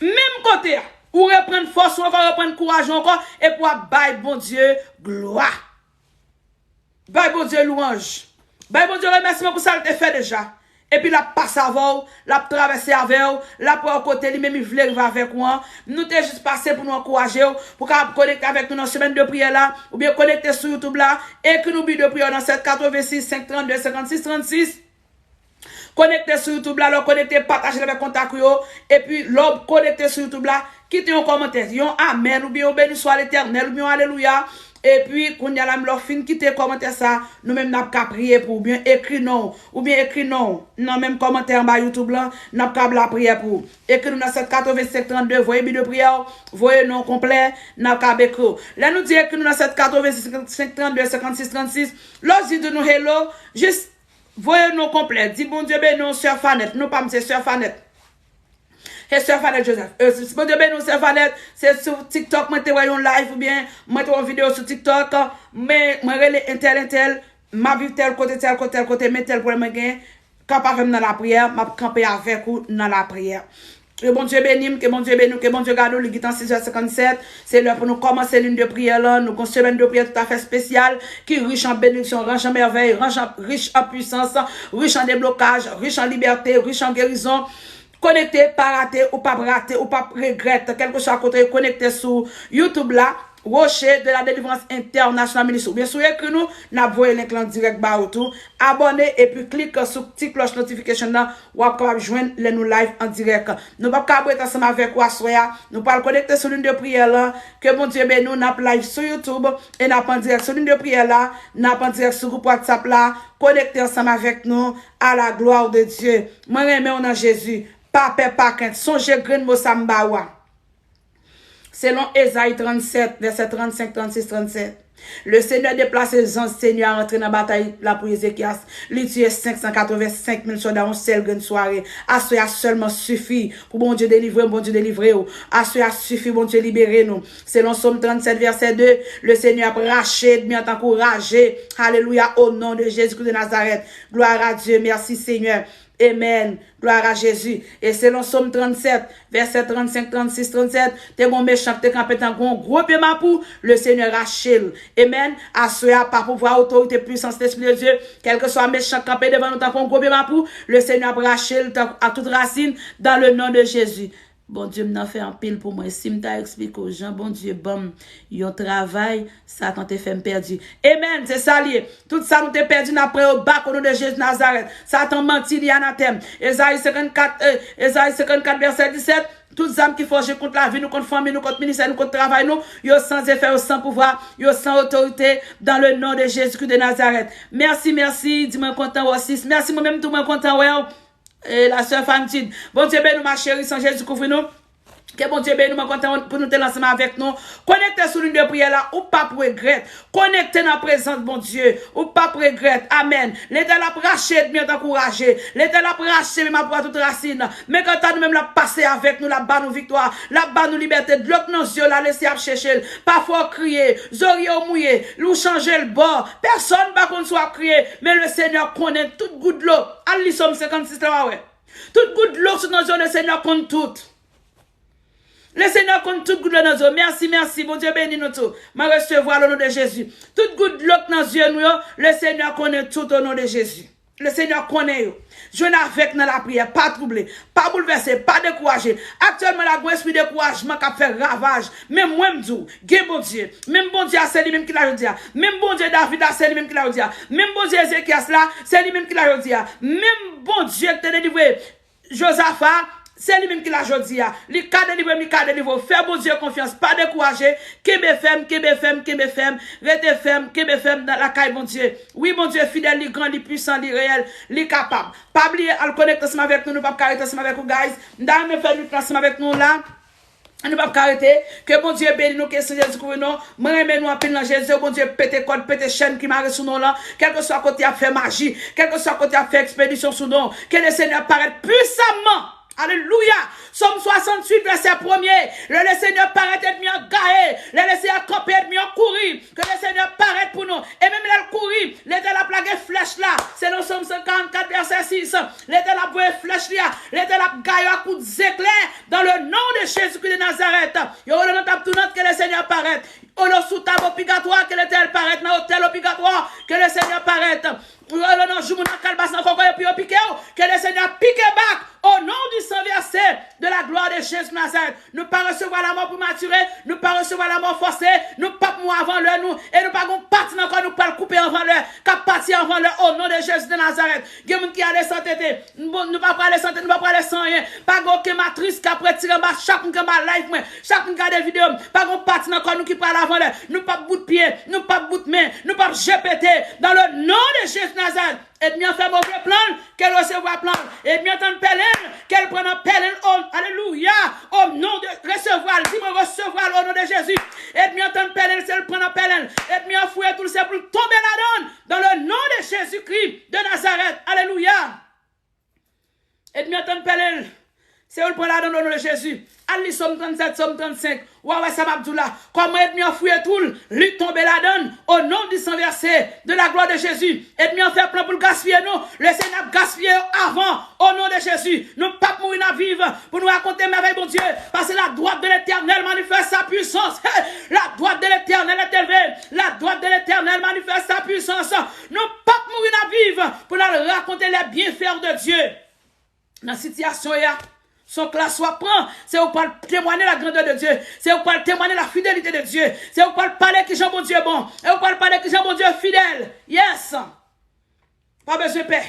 Menm kote a, ou reprann fòs ou ankò, reprann kouraj ou ankò, epi w ap bay Bondye glwa. Bay Bondye lwanj. Bay Bondye remèsiman pou sa l te fè deja. Epi l ap pase avè w, l ap travèse avè w, l ap wè w kote li menm li vle rive avèk ou an. Nou te jis pase pou nou ankouraje w, pou w kapab konekte avèk nou nan semèn de priyè la, oubyen konekte sou YouTube la, ekri nou bi de priyè nan sèt katrevensis senk trannde senkannsis trannsis. Konekte sou YouTube la, lè w konekte, pataje l avèk kontak ou yo. Epi, lè w konekte sou YouTube la, kite yon kòmantè, yon amèn, oubyen yon beniswa Letènèl, oubyen yon alelouya. Epi, kounye a la, lè w fin kite kòmantè sa, nou menm n ap ka priye pou ou, oubyen ekri non w, oubyen ekri non w nan menm kòmantè anba YouTube lan, n ap ka ap lapriyè pou ou. Ekri nou nan sèt katrevensenk trannde, voye bi de priyè w, voye non w konplè, n ap ka ap ekri w. Lè nou di ekri nou nan sèt katrevensenk trannde senkannsis trannsis, lè w di di nou hello, jis voye non konplè. Di Bondye beni w, sè Fanèt. Non pa m se sè Fanèt. Se sè Fanèt Joseph. E, si Bondye beni w, sè Fanèt. Se sou TikTok mwen te wè yon live oubyen mwen te wè yon videyo sou TikTok. Men mwen rele entèl, entèl. M ap viv tèl kote, tèl kote, tèl kote. Men tèl pwoblèm mwen gen. Kanpe avè m nan lapriyè. M ap kanpe avèk ou nan lapriyè. Ke Bondye beni m, ke Bondye beni w, ke Bondye gade w, li gentan sis è senkannsèt. Se lè pou nou kòmanse lin de priyè lan. Nou gon semèn de priyè toutafè espesyal, ki rich an benediksyon, rich an mèvèy, rich an, rich an pwisans, rich an deblokaj, rich an libète, rich an gerizon. Konekte, pa rate, ou p ap rate, ou p ap regrèt. Kèlkeswa kote w konekte sou YouTube la, Rocher de la Délivrance International Ministry. Oubyen si w ekri nou, n ap voye link lan dirèk ba ou tou. Abòne epi klik sou ti klòch notification nan, w ap kapab jwenn lè nou live an dirèk. Nou p ap ka ap ret ansanm avèk ou aswè a. Nou pral konekte sou lin de priyè lan. Ke Bondye beni w, n ap live sou YouTube e n ap an dirèk sou lin de priyè la. N ap an dirèk sou gwoup WhatsApp la. Konekte ansanm avèk nou. À la gloire de Dieu. Mwen renmen w nan Jezi. Pa pè, pa krent. Sonje grenn mo sa m ba ou a. Selon Ezayi trannsèt, vèsè trannsenk, trannsis, trannsèt, le Senyè deplase zanj Senyè a rantre nan batay la pou Ezekyas. Li tiye senk san katrevensenk mil sòlda yon sèl grenn sware. Aswè a sèlman sifi pou Bondye delivre m, Bondye delivre w. Aswè a sifi Bondye libere nou. Selon Sòm trannsèt, vèsè de, le Senyè ap rache ènmi an tankou raje. Alelouya, o non de Jezi Kris de Nazarèt. Gloire à Dieu, mèsi Senyè. Amen. Gloire à Jésus. E selon Sòm trannsèt, vèsè trannsenk, trannsis, trannsèt, te gon mechan ki te kanpe tankou yon gwo pye mapou, le Senyè rache l. Amen. Aswè a, pa pouvwa, otorite, pwisans Lespri de Dye, kèlkeswa mechan k kanpe devan nou tankou yon gwo pye mapou, le Senyè ap rache l tan- a tout rasin, dans le nom de Jésus. Bondye m nan fè anpil pou mwen. Si m ta eksplike w jan Bondye ban m yon travay, Satan te fè m pèdi. Amen, se sa l ye. Tout sa nou te pèdi, n ap pran yo back o non de Jezi Nazarèt. Satan manti, li anatèm. Ezayi senkannkat, eh, Ezayi senkannkat, vèsè disèt, tout zam ki fòje kont lavi nou, kont fanmi nou, kont ministè nou, kont travay nou, yo san efè, yo san pouvwa, yo san otorite, dans le nom de Jésus-Christ de Nazareth. Mèsi, mèsi, di mwen kontan wè w, sis. Mèsi, mwen menm tou, mwen kontan wè w. E la sè Fantid. Bondye beni w, ma chérie, san Jezi kouvri nou. Ke Bondye beni nou, mwen kontan pou nou te ansanm avèk nou. Konekte sou liy de priyè la, ou p ap regrèt. Konekte nan prezans Bondye, ou p ap regrèt. Amèn. Letènèl ap rache ènmi an tankou raje. Letènèl ap rache menm ap pran tout rasin. Men kanta nou menm, l ap pase avèk nou, l ap ba nou viktwa, l ap ba nou libète. Dlo k nan zye w la, lese ap chèche l. Pafwa w kriye, zorye w mouye, ou chanje l bò. Pèsòn pa konn si w ap kriye, men Lesenyè konnen tout gout dlo. Al li Sòm senkannsis la, w a wè. Tout gout dlo k sot nan zye w, Lesenyè konn tout. Lesenyè konn tout gout dlo nan zye w. Mèsi, mèsi. Bondye beni nou tou. Mwen resevwa l o non de Jezi. Tout gout dlo k nan zye nou yo, Lesenyè konnen tout o non de Jezi. Lesenyè konnen yo. Jwenn avèk nan lapriyè, pa twouble, pa boulvèse, pa dekouraje. Aktyèlman la, gon espri dekourajman k ap fè ravaj. Men mwen m di w, gen Bondye. Menm Bondye a, se li menm ki la jodi a. Menm Bondye David la, se li menm ki la jodi a. Menm Bondye Ezekyas la, se li menm ki la jodi a. Menm Bondye ki te delivre Jozafa, se li menm ki la jodi a. Li ka delivre m, li ka delivre w. Fè Bondye konfyans, pa dekouraje. Kenbe fèm, kenbe fèm, kenbe fèm. Rete fèm, kenbe fèm nan lakay Bondye. Wi, Bondye fidèl, li gran, li pwisan, li reyèl, li kapab. Pa bliye al konekte ansanm avèk nou, nou p ap ka rete ansanm avèk ou, guys. M ta renmen fè nwit la ansanm avèk nou la. Nou p ap ka rete. Ke Bondye beni nou, ke Sen Jezi kouvri nou. Mwen renmen nou anpil nan Jezi. Bondye pete kòd, pete chèn ki mare sou non lan. Kèlkeswa kote y ap fè maji, kèlkeswa kote y ap fè ekspedisyon sou non, ke Lesenyè parèt pwisamman. Alelouya! Sòm swasanntuit, vèsè premye. Lè Lesenyè parèt, ènmi an gaye. Lè Lesenyè kanpe, ènmi an kouri. Ke Lesenyè parèt pou nou. E menm lè l kouri, Letènèl ap lage flèch la. Selon Sòm san karannkat, vèsè sis. Letènèl ap voye flèch li a. Letènèl ap gaye yo ak kout zeklè. Dans le nom de Jésus-Christ de Nazareth. Yo rele w nan tab tounant, ke Lesenyè parèt. Yo rele w sou tab opigatwa, ke Letènèl parèt. Nan otèl opigatwa, ke Lesenyè parèt. Yo rele w nan joumou, nan kalbas, nan kòkòy, epi yo pike w, ke Lesenyè pike back. Au nom du sang versé de la gloire de Jésus Nazareth. Nou pa resevwa lanmò prematire, nou pa resevwa lanmò fòse, nou p ap mouri avan lè nou, e nou pa gon pati nan kò nou k pral koupe anvan lè, k ap pati anvan lè, o non de Jezi de Nazarèt. Gen moun ki ale san tete, nou, nou pa prale san tete, nou pa prale san anyen. Pa gen okenn matris k ap retire anba, chak moun ki anba live mwen, chak moun ki gade videyo m, pa gon pati nan kò nou ki pral avan lè. Nou p ap bout pye, nou p ap bout men, nou p ap je pete, dans le nom de Jésus Nazareth. Ènmi an fè move plan l, ke l resevwa plan l. Ènmi an tann pèlen l, ke l pran nan pèlen l. O, alelouya! O non de, resevwa l. Di mwen, resevwa l o non de Jezi. Ènmi an tann pèlen l, se l pran nan pèlen l. Ènmi an fouye tou l, se pou l tonbe ladan l. Dans le nom de Jésus-Christ de Nazareth. Alelouya! Ènmi an tann pèlen l. Se ou l pran ladan l o non de Jezi. Al li Sòm trannsèt, Sòm trannsenk. W a wè sa m ap di w la. Kòman ènmi an fouye twou l, li tonbe ladan l, o non di san vèse, de la glwa de Jezi. Ènmi an fè plan pou l gaspiye nou. Lesenyè ap gaspiye yo avan, o non de Jezi. Nou p ap mouri, n ap viv pou nou rakonte mèvèy Bondye. Parce que la droite de l'Éternel manifeste sa puissance. Hey! La droite de l'Éternel est élevée. La droite de l'Éternel manifeste sa puissance. Nou p ap mouri, n ap viv pou n al rakonte les bienfaits de Dieu. Nan sitiyasyon w ye a, se yon klas w ap pran. Se ou k pral temwanye la grandeur de Dieu. Se ou k pral temwanye la fidélité de Dieu. Se ou k pral pale kijan Bondye bon. E ou k pral pale kijan Bondye fidèl. Yes! Pa bezwen pè.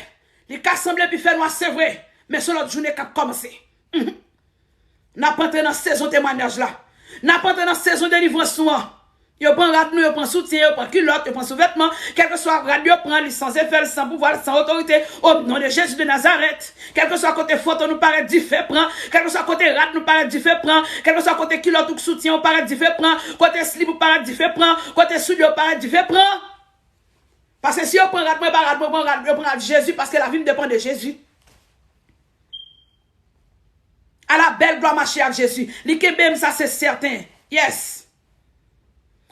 Li ka sanble pi fè nwa, se vre. Men se yon lòt jounen k ap kòmanse. Mhm. N ap antre nan sezon temwanyaj la. N ap antre nan sezon delivrans nou an. Yo pran rad nou, yo pran soutyen, yo pran kilòt, yo pran souvètman. Kèlkeswa rad yo pran, li san efè, li san pouvwa, li san otorite. O non de Jezi de Nazarèt. Kèlkeswa kote foto nou parèt, dife pran. Kèlkeswa kote rad nou parèt, dife pran. Kèlkeswa kote kilòt ou soutyen ou parèt, dife pran. Kote slip ou parèt, dife pran. Kote soulye ou parèt, dife pran. Paske si yo pran rad mwen, pa rad mwen, pran rad, yo pran rad Jezi, paske lavi m depann de Jezi. A la bèl glwa mache ak Jezi. Li kenbe m, sa se sèten. Yes.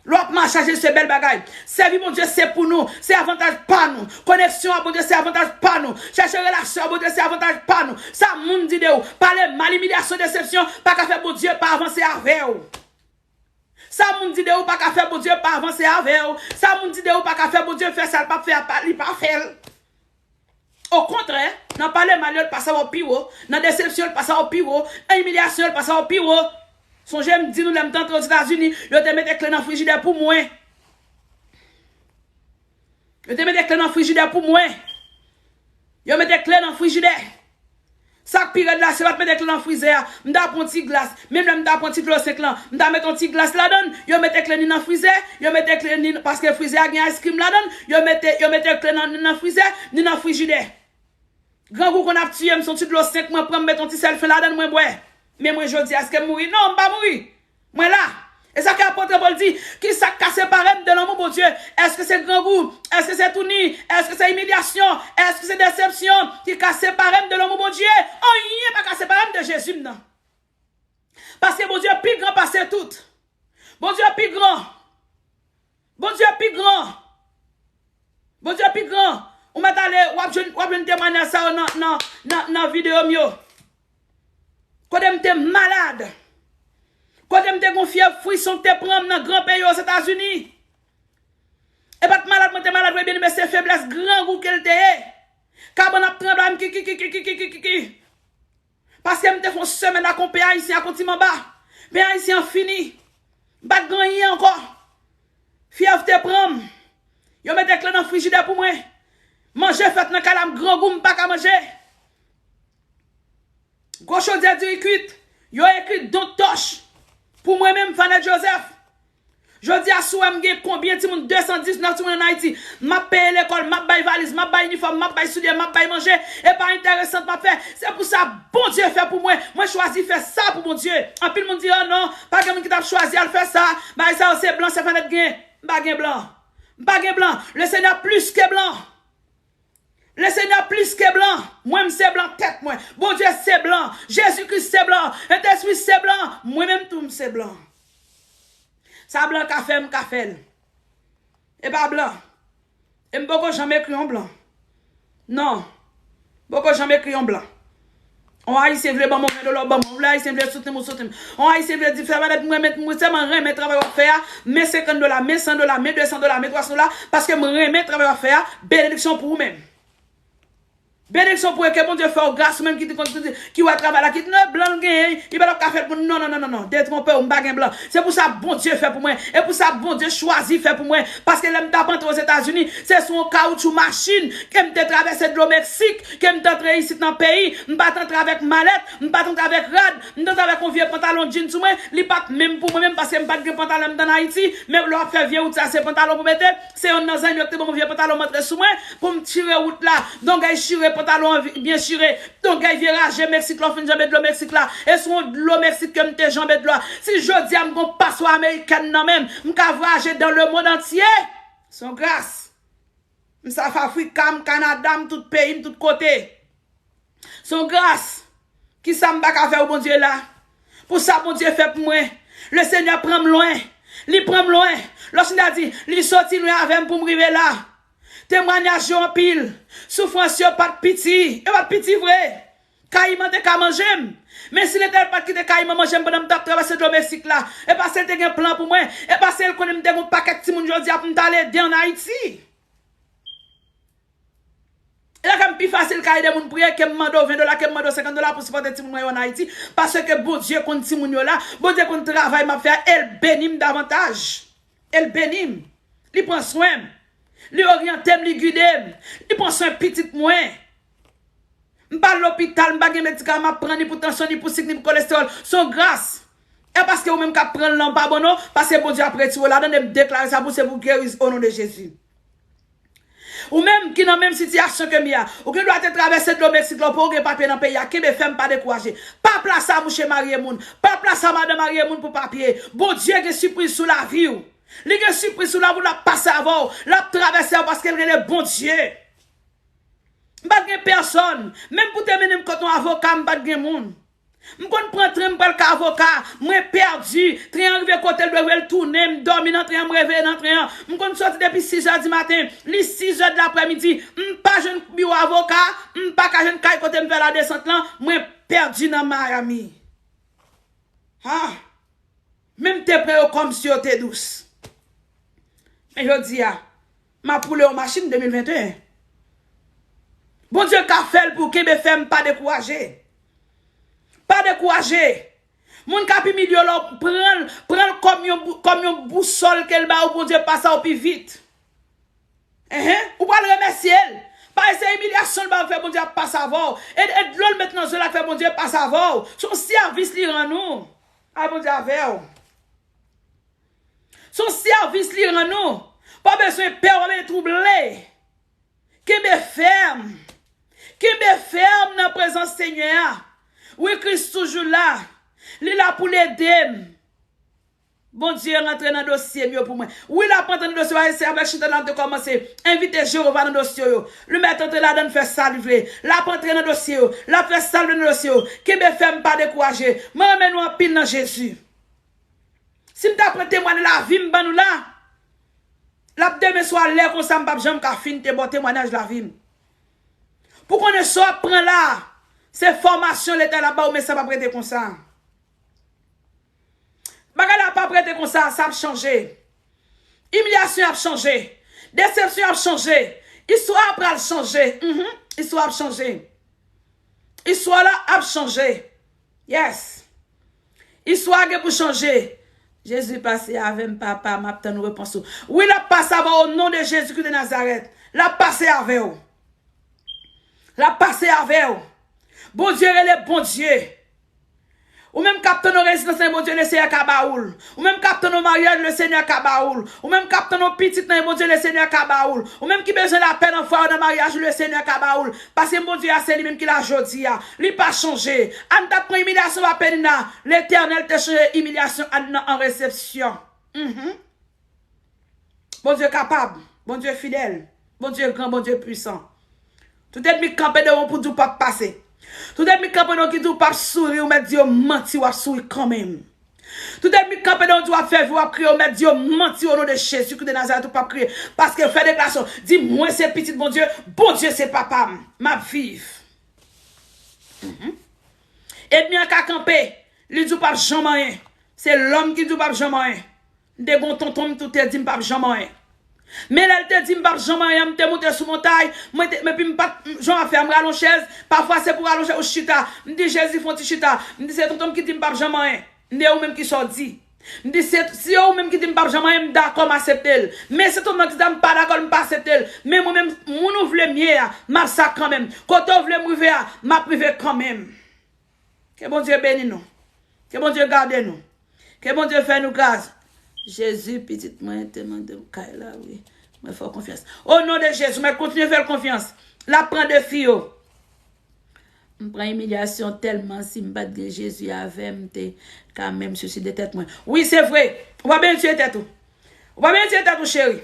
Lè w ap mache ak Jezi, se bèl bagay. Sèvi Bondye, se pou nou. Se avantaj pa nou. Koneksyon ak Bondye, se avantaj pa nou. Chèche relasyon ak Bondye, se avantaj pa nou. Sa moun di de ou, pale mal, imilyasyon, desepsyon, pa ka fè Bondye pa avanse avè w. Sa moun di de ou pa ka fè Bondye pa avanse avè w. Sa moun di de ou pa ka fè Bondye fè sa l p ap fè a, pa- li pa fè l. Okontrè, nan pale mal yo, l pase w pi wo. Nan desepsyon, l pase w pi wo. Nan imilyasyon, l pase w pi wo. Sonje, m di nou, lè m te antre Ozetazini, yo te mete kle nan frijidè pou mwen. Yo te mete kle nan frijidè pou mwen. Yo mete kle nan frijidè. Sa k pi rèd la, se yo pa t mete kle nan frizè a. M ta pran ti glas. Menm lè m ta pran ti dlo senk lan, m ta mete yon ti glas ladan l. Yo mete kle ni nan frizè, yo mete kle ni, paske frizè a gen ice cream ladan l. Yo mete, yo mete kle nan, nan frizè, ni nan frijidè. Grangou konn ap tiye m, se yon ti dlo senk mwen pran, m mete yon ti sèl fen ladan l, mwen bwè. Men mwen jodi a, èske m mouri? Non, m pa mouri. Mwen la. E sa ke apot Pòl di, ki sa k ka separe m de lanmou Bondye? Èske se grangou? Èske se touni? Èske se imilyasyon? Èske se desepsyon ki ka separe m de lanmou Bondye? Anyen pa ka separe m de Jezi m nan. Paske Bondye pi gran pase tout. Bondye pi gran. Bondye pi gran. Bondye pi gran. Ou mèt ale, w ap jwenn, w ap jwenn temwanyaj sa yo nan, nan, nan, nan videyo m yo. Kote m te malad. Kote m te gon fyèv frison k te pran m nan gran peyi Ozetazini. E pa t malad mwen te malad, vre byeneme, se feblès grangou ke l te ye. Kabann ap tranble, m ki, ki, ki. Paske m te fè yon semèn ak yon pen ayisyen ak yon ti manba. Pen ayisyen an fini. M pa t gen anyen ankò. Fyèv te pran m. Yo mete kle nan frijidè pou mwen. Manje fèt nan kay la, m grangou, m pa ka manje. Gwo chodyè diri kwit. Yo ekri Don't Touch. Pou mwen menm, Fanette Joseph. Jodi a, si w wè m gen konbyen timoun, de san diznèf timoun ann Ayiti, m ap peye lekòl, m ap bay valiz, m ap bay inifòm, m ap bay soulye, m ap bay manje, e pa enteresan m ap fè. Se pou sa Bondye fè pou mwen. Mwen chwazi fè sa pou Bondye. Anpil moun di, "Oh non, pa gen moun ki t ap chwazi al fè sa. Bagay sa yo se blan, se Fanette gen." M pa gen blan. M pa gen blan. Le Senyè plis ke blan. Le Senyè plis ke blan. Mwen, m se blan tèt mwen. Bondye se blan. Jezi Kris se blan. Sentespri se blan. Mwen menm tou, m se blan. Sa blan ka fè, m ka fè l. E pa blan. E m poko janm ekri yon blan. Non. M poko janm ekri yon blan. On Ayisyen vle ban mwen ven dola, w ban mwen. Ou vle Ayisyen vle soutni m, ou soutni m. On Ayisyen vle di, fè malèt, mwen, mwen, mwen sèlman renmen travay w ap fè a. Men senkant dola, men san dola, men de san dola, men twa san dola, paske m renmen travay w ap fè a. Benediksyon pou ou menm. Benediksyon pou ou, ke Bondye fè w gras, ou menm ki te konn, ki wè travay la, ki di, "Non, blan l genyen, li pa t ap ka fè l pou nou." Non, non, non, non, non. Detwonpe w, m pa gen blan. Se pou sa Bondye fè pou mwen. E pou sa Bondye chwazi fè pou mwen. Paske lè m t ap antre Ozetazini, se sou yon kawoutchou machin ke m te travèse dlo Meksik, ke m te antre isit nan peyi. M pa t antre avèk malèt, m pa t antre avèk rad, m t antre avèk yon vye pantalon jeans sou mwen. Li pa t menm pou mwen menm, paske m pa t gen pantalon lè m t ann Ayiti. Men lè w ap fè vye wout sa, se pantalon pou mete. Se yonn nan zanmi yo ki te ban mwen vye pantalon m antre sou mwen pou m chire wout la. Dongay chire pantalon an vi- byen chire. Dongay vye raje Meksik la, w fin janbe dlo Meksik la. E sou yon dlo Meksik ke m te janbe dlo a. Si jodi a m gon paswa amerikèn nan men m, m ka vwayaje dans le monde entier. Se yon gras. M South Africa, m Canada, m tout peyi, m tout kote. Se yon gras. Kisa m pa ka fè pou Bondye la? Pou sa Bondye fè pou mwen. Le Senyè pran m lwen. Li pran m lwen. Lòske m ta di, li soti lwen avè m pou m rive la. Temwanyaj yo anpil. Soufrans yo pa t piti. Yo pa t piti vre. Kayiman te ka manje m. Men si Letènèl pa t kite kayiman manje m pandan m t ap travèse dlo Meksik la, e paske l te gen plan pou mwen, e paske l konnen m te gen yon pakèt timoun jodi a pou m t al ede ann Ayiti. E lè ke m pi fasil ka ede moun priye ke m mande w ven dola, ke m mande w senkant dola pou sipòte timoun mwen yo ann Ayiti. Paske Bondye konn timoun yo la, Bondye konn travay m ap fè a, e l beni m davantaj. E l beni m. Li pran swen m. Li oryante m, li gide m. Li pran swen pitit mwen. M pa al lopital, m pa gen medikaman m ap pran ni pou tansyon, ni pou sik, ni pou kolestewòl. Se yon gras. E paske ou menm k ap pran l lan, ou pa bon non, paske Bondye ap retire w ladan l, e m deklare sa pou se pou geriz o non de Jezi. Ou menm ki nan menm sitiyasyon ke m ye a, ou gen dwa te travèse dlo Meksik la, ou poko gen papye nan peyi a, kenbe fèm, pa dekouraje. Pa plase a mouche marye moun, pa plase a madanm marye moun pou papye. Bondye gen sipriz sou lavi w. Li gen sipriz sou lavi w, l ap pase avè w, l ap travèse avè w paske l rele Bondye. M pa t gen pèsòn. Menm pou te mennen m kot yon avoka, m pa t gen moun. M konn pran tren, m pral ka avoka, mwen pèdi. Tren an rive kote l dwe rive, l tounen, m dòmi nan tren an, m reve nan tren an. M konn soti depi sis è di maten, li sis è de laprèmidi. M pa jwenn biwo avoka, m pa ka jwenn kay kote m fè ladesant lan, mwen pèdi nan Miami. Ha! Men m te pran yo kòmsi yo te dous. Men jodi a, m ap woule yon machin de mil venteyen. Bondye ka fè l pou w, kenbe fèm, pa dekouraje. Pa dekouraje. Moun k ap imilye w la, pran l, pran l kòm yon bou-, kòm yon bousòl ke l ba ou, Bondye pase w pi vit. Enhen, ou pral remèsye l. Paske se imilyasyon l ba w k fè Bondye ap pase avè w. E, e dlo l met nan zye l la k fè Bondye pase avè w. Se yon sèvis li rann ou. Ay, Bondye avè w. Se yon sèvis li rann ou. Pa bezwen pè, pa bezwen twouble. Kenbe fèm. Kenbe fèm nan prezans Senyè a. Wi, Kris toujou la. Li la pou l ede m. Bondye rantre nan dosye m yo pou mwen. Wi, l ap rantre nan dosye w. Se avèk chita la m te kòmanse. Envite Jewova nan dosye w yo. Li mèt antre ladan l, fè sa li vle. L ap antre nan dosye yo. L ap fè sa l vle nan dosye yo. Kenbe fèm, pa dekouraje. Mwen renmen nou anpil nan Jezi. Si m ta pran temwayaj lavi m ban nou la, l ap demen swa lè konsa m p ap janm ka fin te ba w temwayaj lavi m. Pou konnen sa w ap pran la, se fòmasyon Letènèl ap ba w, men sa p ap rete konsa. Bagay la p ap rete konsa, sa ap chanje. Imilyasyon ap chanje. Desepsyon ap chanje. Istwa a pral chanje. Mhm. Istwa ap chanje. Istwa la ap chanje. Yes. Istwa a gen pou chanje. Jezi, pase avè m, Papa, m ap tann repons ou. Wi, l ap pase avè w, o non de Jezi Kris de Nazarèt. L ap pase avè w. L ap pase avè w. Bondye rele Bondye. Ou menm k ap tann yon rezidans nan Bondye, Lesenyè ka ba ou l. Ou menm k ap tann yon maryaj, Lesenyè ka ba ou l. Ou menm k ap tann yon pitit nan Bondye, Lesenyè ka ba ou l. Ou menm ki bezwen lapè nan fwaye w, nan maryaj ou, Lesenyè ka ba ou l. Paske Bondye a, se li menm ki la jodi a. Li pa chanje. Ann t ap pran imilyasyon pa Penina. Letènèl te chanje imilyasyon Ann nan an resepsyon. Mhm. Bondye kapab, Bondye fidèl, Bondye gran, Bondye pwisan. Tout ènmi k kanpe devan w pou di w p ap pase. Tout ènmi k kanpe devan w ki di w p ap souri, ou mèt di yo manti, w ap souri kanmenm. Tout ènmi k kanpe devan w di w ap fè vi, w ap kriye, ou mèt di yo manti, o non de Jezi Kris de Nazarèt, ou p ap kriye. Paske fè deklarasyon, di, mwen se pitit Bondye, Bondye se papa m, m ap viv. Mhm. Ènmi an ka kanpe, li di w p ap janm anyen. Se lòm ki di w p ap janm anyen. M te gen yon tonton m tou te di m p ap janm anyen. Men lè l te di m p ap janm anyen, m te moute sou montay, mwen te, epi m pa t, jan w ap fè a, m rale yon chèz, pafwa se pou rale yon chèz ou chita. M di, Jezi, fè yon ti chita. M di, se tonton m ki di m p ap janm anyen. M di, e ou menm ki sa w di? M di, se, si e ou menm ki di m p ap janm anyen, m dakò, m aksepte l. Men se tonton m ki di m pa dakò, m pa aksepte l. Men mwen menm, moun ou vle m ye a, m ap sa kanmenm. Kote w vle m rive a, m ap rive kanmenm. Ke Bondye beni nou. Ke Bondye gade nou. Ke Bondye fè nou gras. Jezi, pitit mwen te mande m kay la, wi. Mwen fè w konfyans. O non de Jezi, mwen kontinye fè l konfyans. L ap pran defi yo. M pran imilyasyon tèlman, si m pa t gen Jezi avè m, m te ka menm siside tèt mwen. Wi, se vre. Ou pa byen tiye tèt ou. Ou pa byen tiye tèt ou, cheri.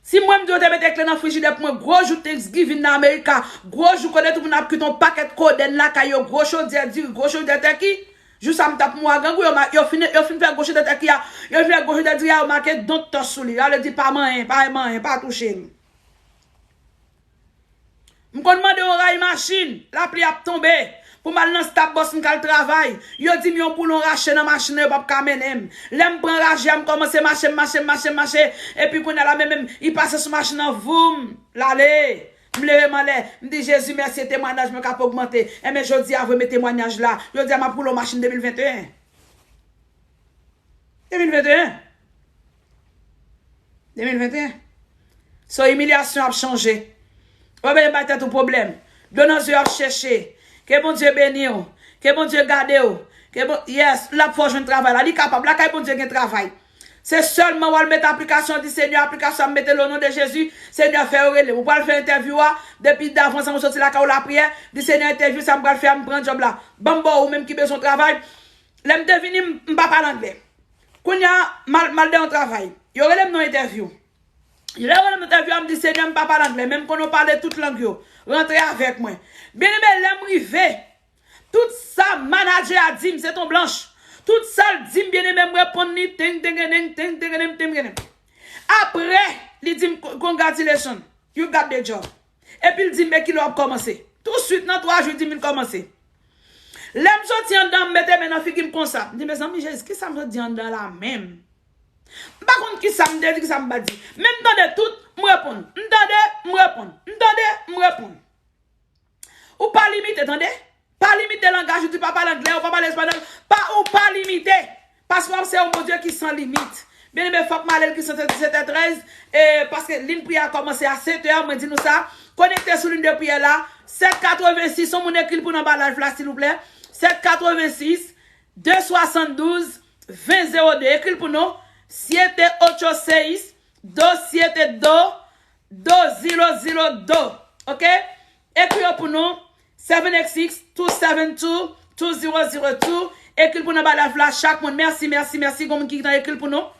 Si mwen, m di yo te mete kle nan frijidè pou mwen, gwo jou Thanksgiving nan Amerika, gwo jou kote tout moun ap kwit yon pakèt kodenn lakay yo, gwo chodyè diri, gwo chodyè tèki, jou sa m t ap mou a grangou, yo, ma-, yo fin, yo fin fè gwo chodyè tèki a, yo fin fè gwo chodyè diri a, yo make don't touch sou li. Sa vle di pa manyen, pa manyen, pa touche l. M konn mande yon ray machin, lapli ap tonbe, pou m al nan Stab Bòs m k al travay. Yo di m yon boulon rache nan machin nan, yo p ap ka mennen m. Lè m pran raje a, m kòmanse mache, m mache, m mache, m mache. Epi kounye a la, men, men, li pase sou machin nan, voum, l ale. M leve m anlè, m di, Jezi, mèsi, e temwayaj mwen k ap ogmante. Enben, jodi a, vre, men temwayaj la. Jodi a, m ap woule yon machin de mil venteyen. De mil venteyen. De mil venteyen. So, imilyasyon ap chanje. Ou pa bezwen bay tèt ou pwoblèm. Dlo nan zye ap chèche. Ke Bondye beni w. Ke Bondye gade w. Ke bon, yes, l ap fè w jwenn travay la. Li kapab. Lakay Bondye gen travay. Se sèlman w al met aplikasyon, di, Senyè, aplikasyon ap mete l o non de Jezi. Senyè, fè yo rele m. Ou pral fè entèvyou a. Depi davans an, ou soti lakay ou lapriyè. Di, Senyè, entèvyou sa m pral fè a, m pran djòb la. Ban m ba w, ou menm ki bezwen travay. Lè m te vini, m, m pa pale anglè. Kounye a, m al, m al nan yon travay. Yo rele m nan entèvyou. Lè yo rele m nan entèvyou a, m di, Senyè, m pa pale anglè, men m konnen w pale tout lang yo. Rantre avèk mwen. Byeneme, lè m rive, Tout sa manadjè a di m, se ton blanch. Tout sa l di m, byeneme, m reponn li, teng, tengenem, teng, tengenem, tengenem. Apre, li di m, "Congratulations, you got the job." Epi l di m, "E kilè w ap kòmanse?" Tousuit, nan twa jou, li di m, "Vin kòmanse." Lè m soti anndan, m mete men nan figi m konsa. M di, "Mezanmi, Jezi, ki sa m sot di anndan la menm?" M pa konn ki sa m te di, ki sa m pa di. Men m tande tout, m reponn. M tande, m reponn. M tande, m reponn. Ou pa limite, tande. Pa limite langaj ou, di pa pale anglè, ou pa pale espanyòl. Pa, ou pa limite. Paske w ap se yon Bondye ki san limit. Byeneme, fòk m ale, l ki sot disèt è trèz, e, paske liy priyè a kòmanse a sèt è, mwen di nou sa. Konekte sou liy de priyè la, sèt katrevensis, yon moun ekri l pou nou anba live la, silvouplè. Sèt katrevensis, de swasanndouz, ven zewo de. Ekri l pou nou, siete ocho seis, dos siete dos, dos zero zero dos. Ok? Ekri yo pou nou, seven eight six, two seven two, two zero zero two. Ekri l pou nou anba live la, chak moun. Mèsi, mèsi, mèsi. Gon moun ki gentan ekri l pou nou.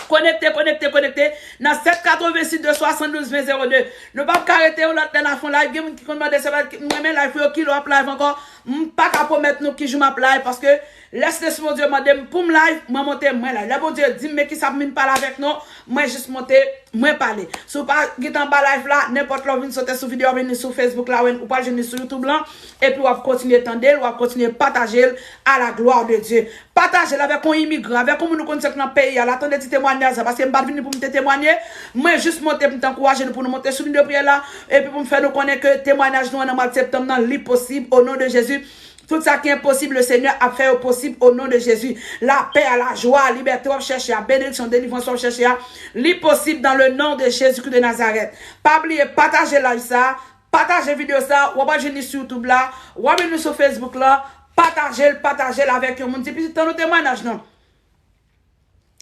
Konekte, konekte, konekte. Nan sèt katrevensis, de swasanndouz, ven zewo de. Nou p ap ka rete yon lòt lè n a fè yon live. Gen moun ki konn mande, "Se pa, m renmen live pou yo, kilè w ap live ankò?" M pa ka pwomèt nou ki jou m ap live, paske lè Sentespri Bondye mande m pou m live, mwen monte, mwen live. Lè Bondye di m, "Men ki sa pou m vin pale avèk nou," mwen jis monte, mwen pale. Si w pa gentan anba live la, nenpòt lè w vin sote sou videyo, w ap vin li sou Facebook la, ou pral jwenn li sou YouTube lan, epi w ap kontinye tande l, w ap kontinye pataje l, à la gloire de Dieu. Pataje l avèk yon imigran, avèk yon moun ou konn se k nan peyi a la, tande ti temwanyaj la, paske m pa t vini pou m te temwanye, mwen jis monte pou m te ankouraje nou, pou nou monte sou liy de priyè la, epi pou m fè nou konnen ke temwanyaj nou an nan mwa septanm nan, li posib, au nom de Jésus. Tout sa ki enposib, le Seigneur ap fè yo posib au nom de Jésus. Lapè a, lajwa a, libète w ap chèche a, benediksyon, delivrans w ap chèche a, li posib dans le nom de Jésus-Christ de Nazareth. Pa bliye pataje live sa, pataje videyo sa, w ap jwenn li sou YouTube la, w ap jwenn li sou Facebook la, pataje l, pataje l avèk yon moun. Di pitit, tann yon temwanyaj non.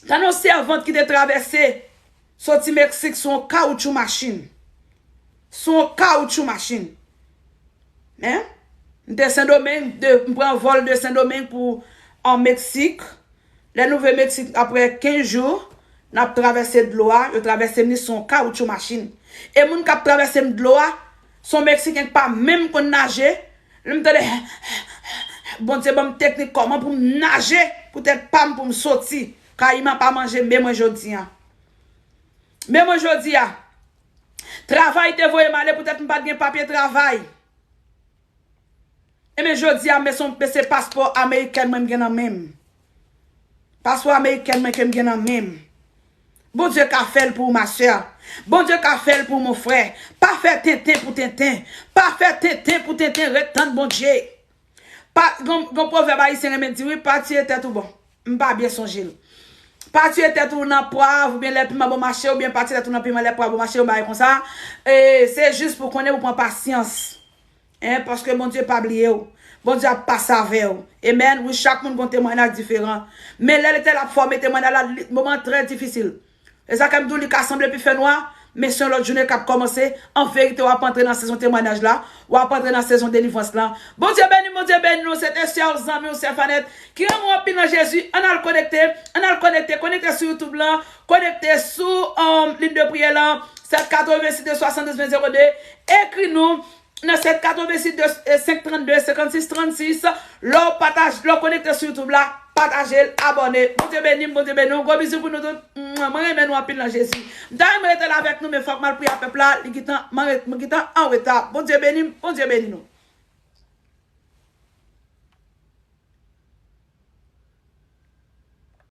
Tann yon sèvant ki te travèse soti Meksik sou yon kawoutchou machin. Sou yon kawoutchou machin. Hein? M te Sendomeng, de, m pran vòl de Sendomeng pou an Meksik. Lè nou rive Meksik, apre kenz jou, n ap travèse dlo a, yo travèse m li sou yon kawoutchou machin. E moun k ap travèse m dlo a, se yon Meksiken k pa menm konn naje. Lè m tande, Bondye ban m teknik kòman pou m naje pou tèt pa m, pou m soti. Kayiman pa manje men mwen jodi a. Men mwen jodi a. Travay te voye m ale poutèt m pa t gen papye travay. Ebyen, jodi a, men se, men se paspò amerikèn mwen m gen nan men m. Paspò amerikèn mwen ke m gen nan men m. Bondye ka fè l pou ou, ma sè. Bondye ka fè l pou ou, mon frè. Pa fè tenten pou tenten. Pa fè tenten pou tenten. Ret tann Bondye. Pa, gon, gon pwovèb ayisyen renmen di, wi, pa tiye tèt ou bon. M pa byen sonje l. Pa tiye tèt ou nan pwav, oubyen lè piman bon mache, oubyen pa tiye tèt ou nan piman lè pwav bon mache, yon bagay konsa. E se jis pou konnen pou pran pasyans. Hein, paske Bondye pa bliye w. Bondye ap pase avè w. Amen. Wi, chak moun gon temwayaj diferan. Men lè Letènèl ap fòme temwayaj la, li, moman trè difisil. E sa ke m di w, li ka sanble pi fè nwa, men se yon lòt jounen k ap kòmanse. An verite, w ap antre nan sezon temwayaj la. W ap antre nan sezon delivrans lan. Bondye beni, Bondye beni nou. Se te sè w, zanmi w, sè Fanèt, ki renmen w anpil nan Jezi. Ann al konekte, ann al konekte, konekte sou YouTube lan, konekte sou, um, liy de priyè lan, sèt katrevensis, de swasanndouz, ven zewo de. Ekri nou nan sèt katrevensis, de, e, senk trannde, senkannsis trannsis. Lè w pataj-, lè w konekte sou YouTube la, pataje l, abòne. Bondye beni m, Bondye beni w. Gwo bizou pou nou tout. Mwen renmen nou anpil nan Jezi. M ta renmen rete la avèk nou, men fòk m al priye a pèp la. Li gentan, mwen re-, mwen gentan an reta. Bondye beni m, Bondye beni nou.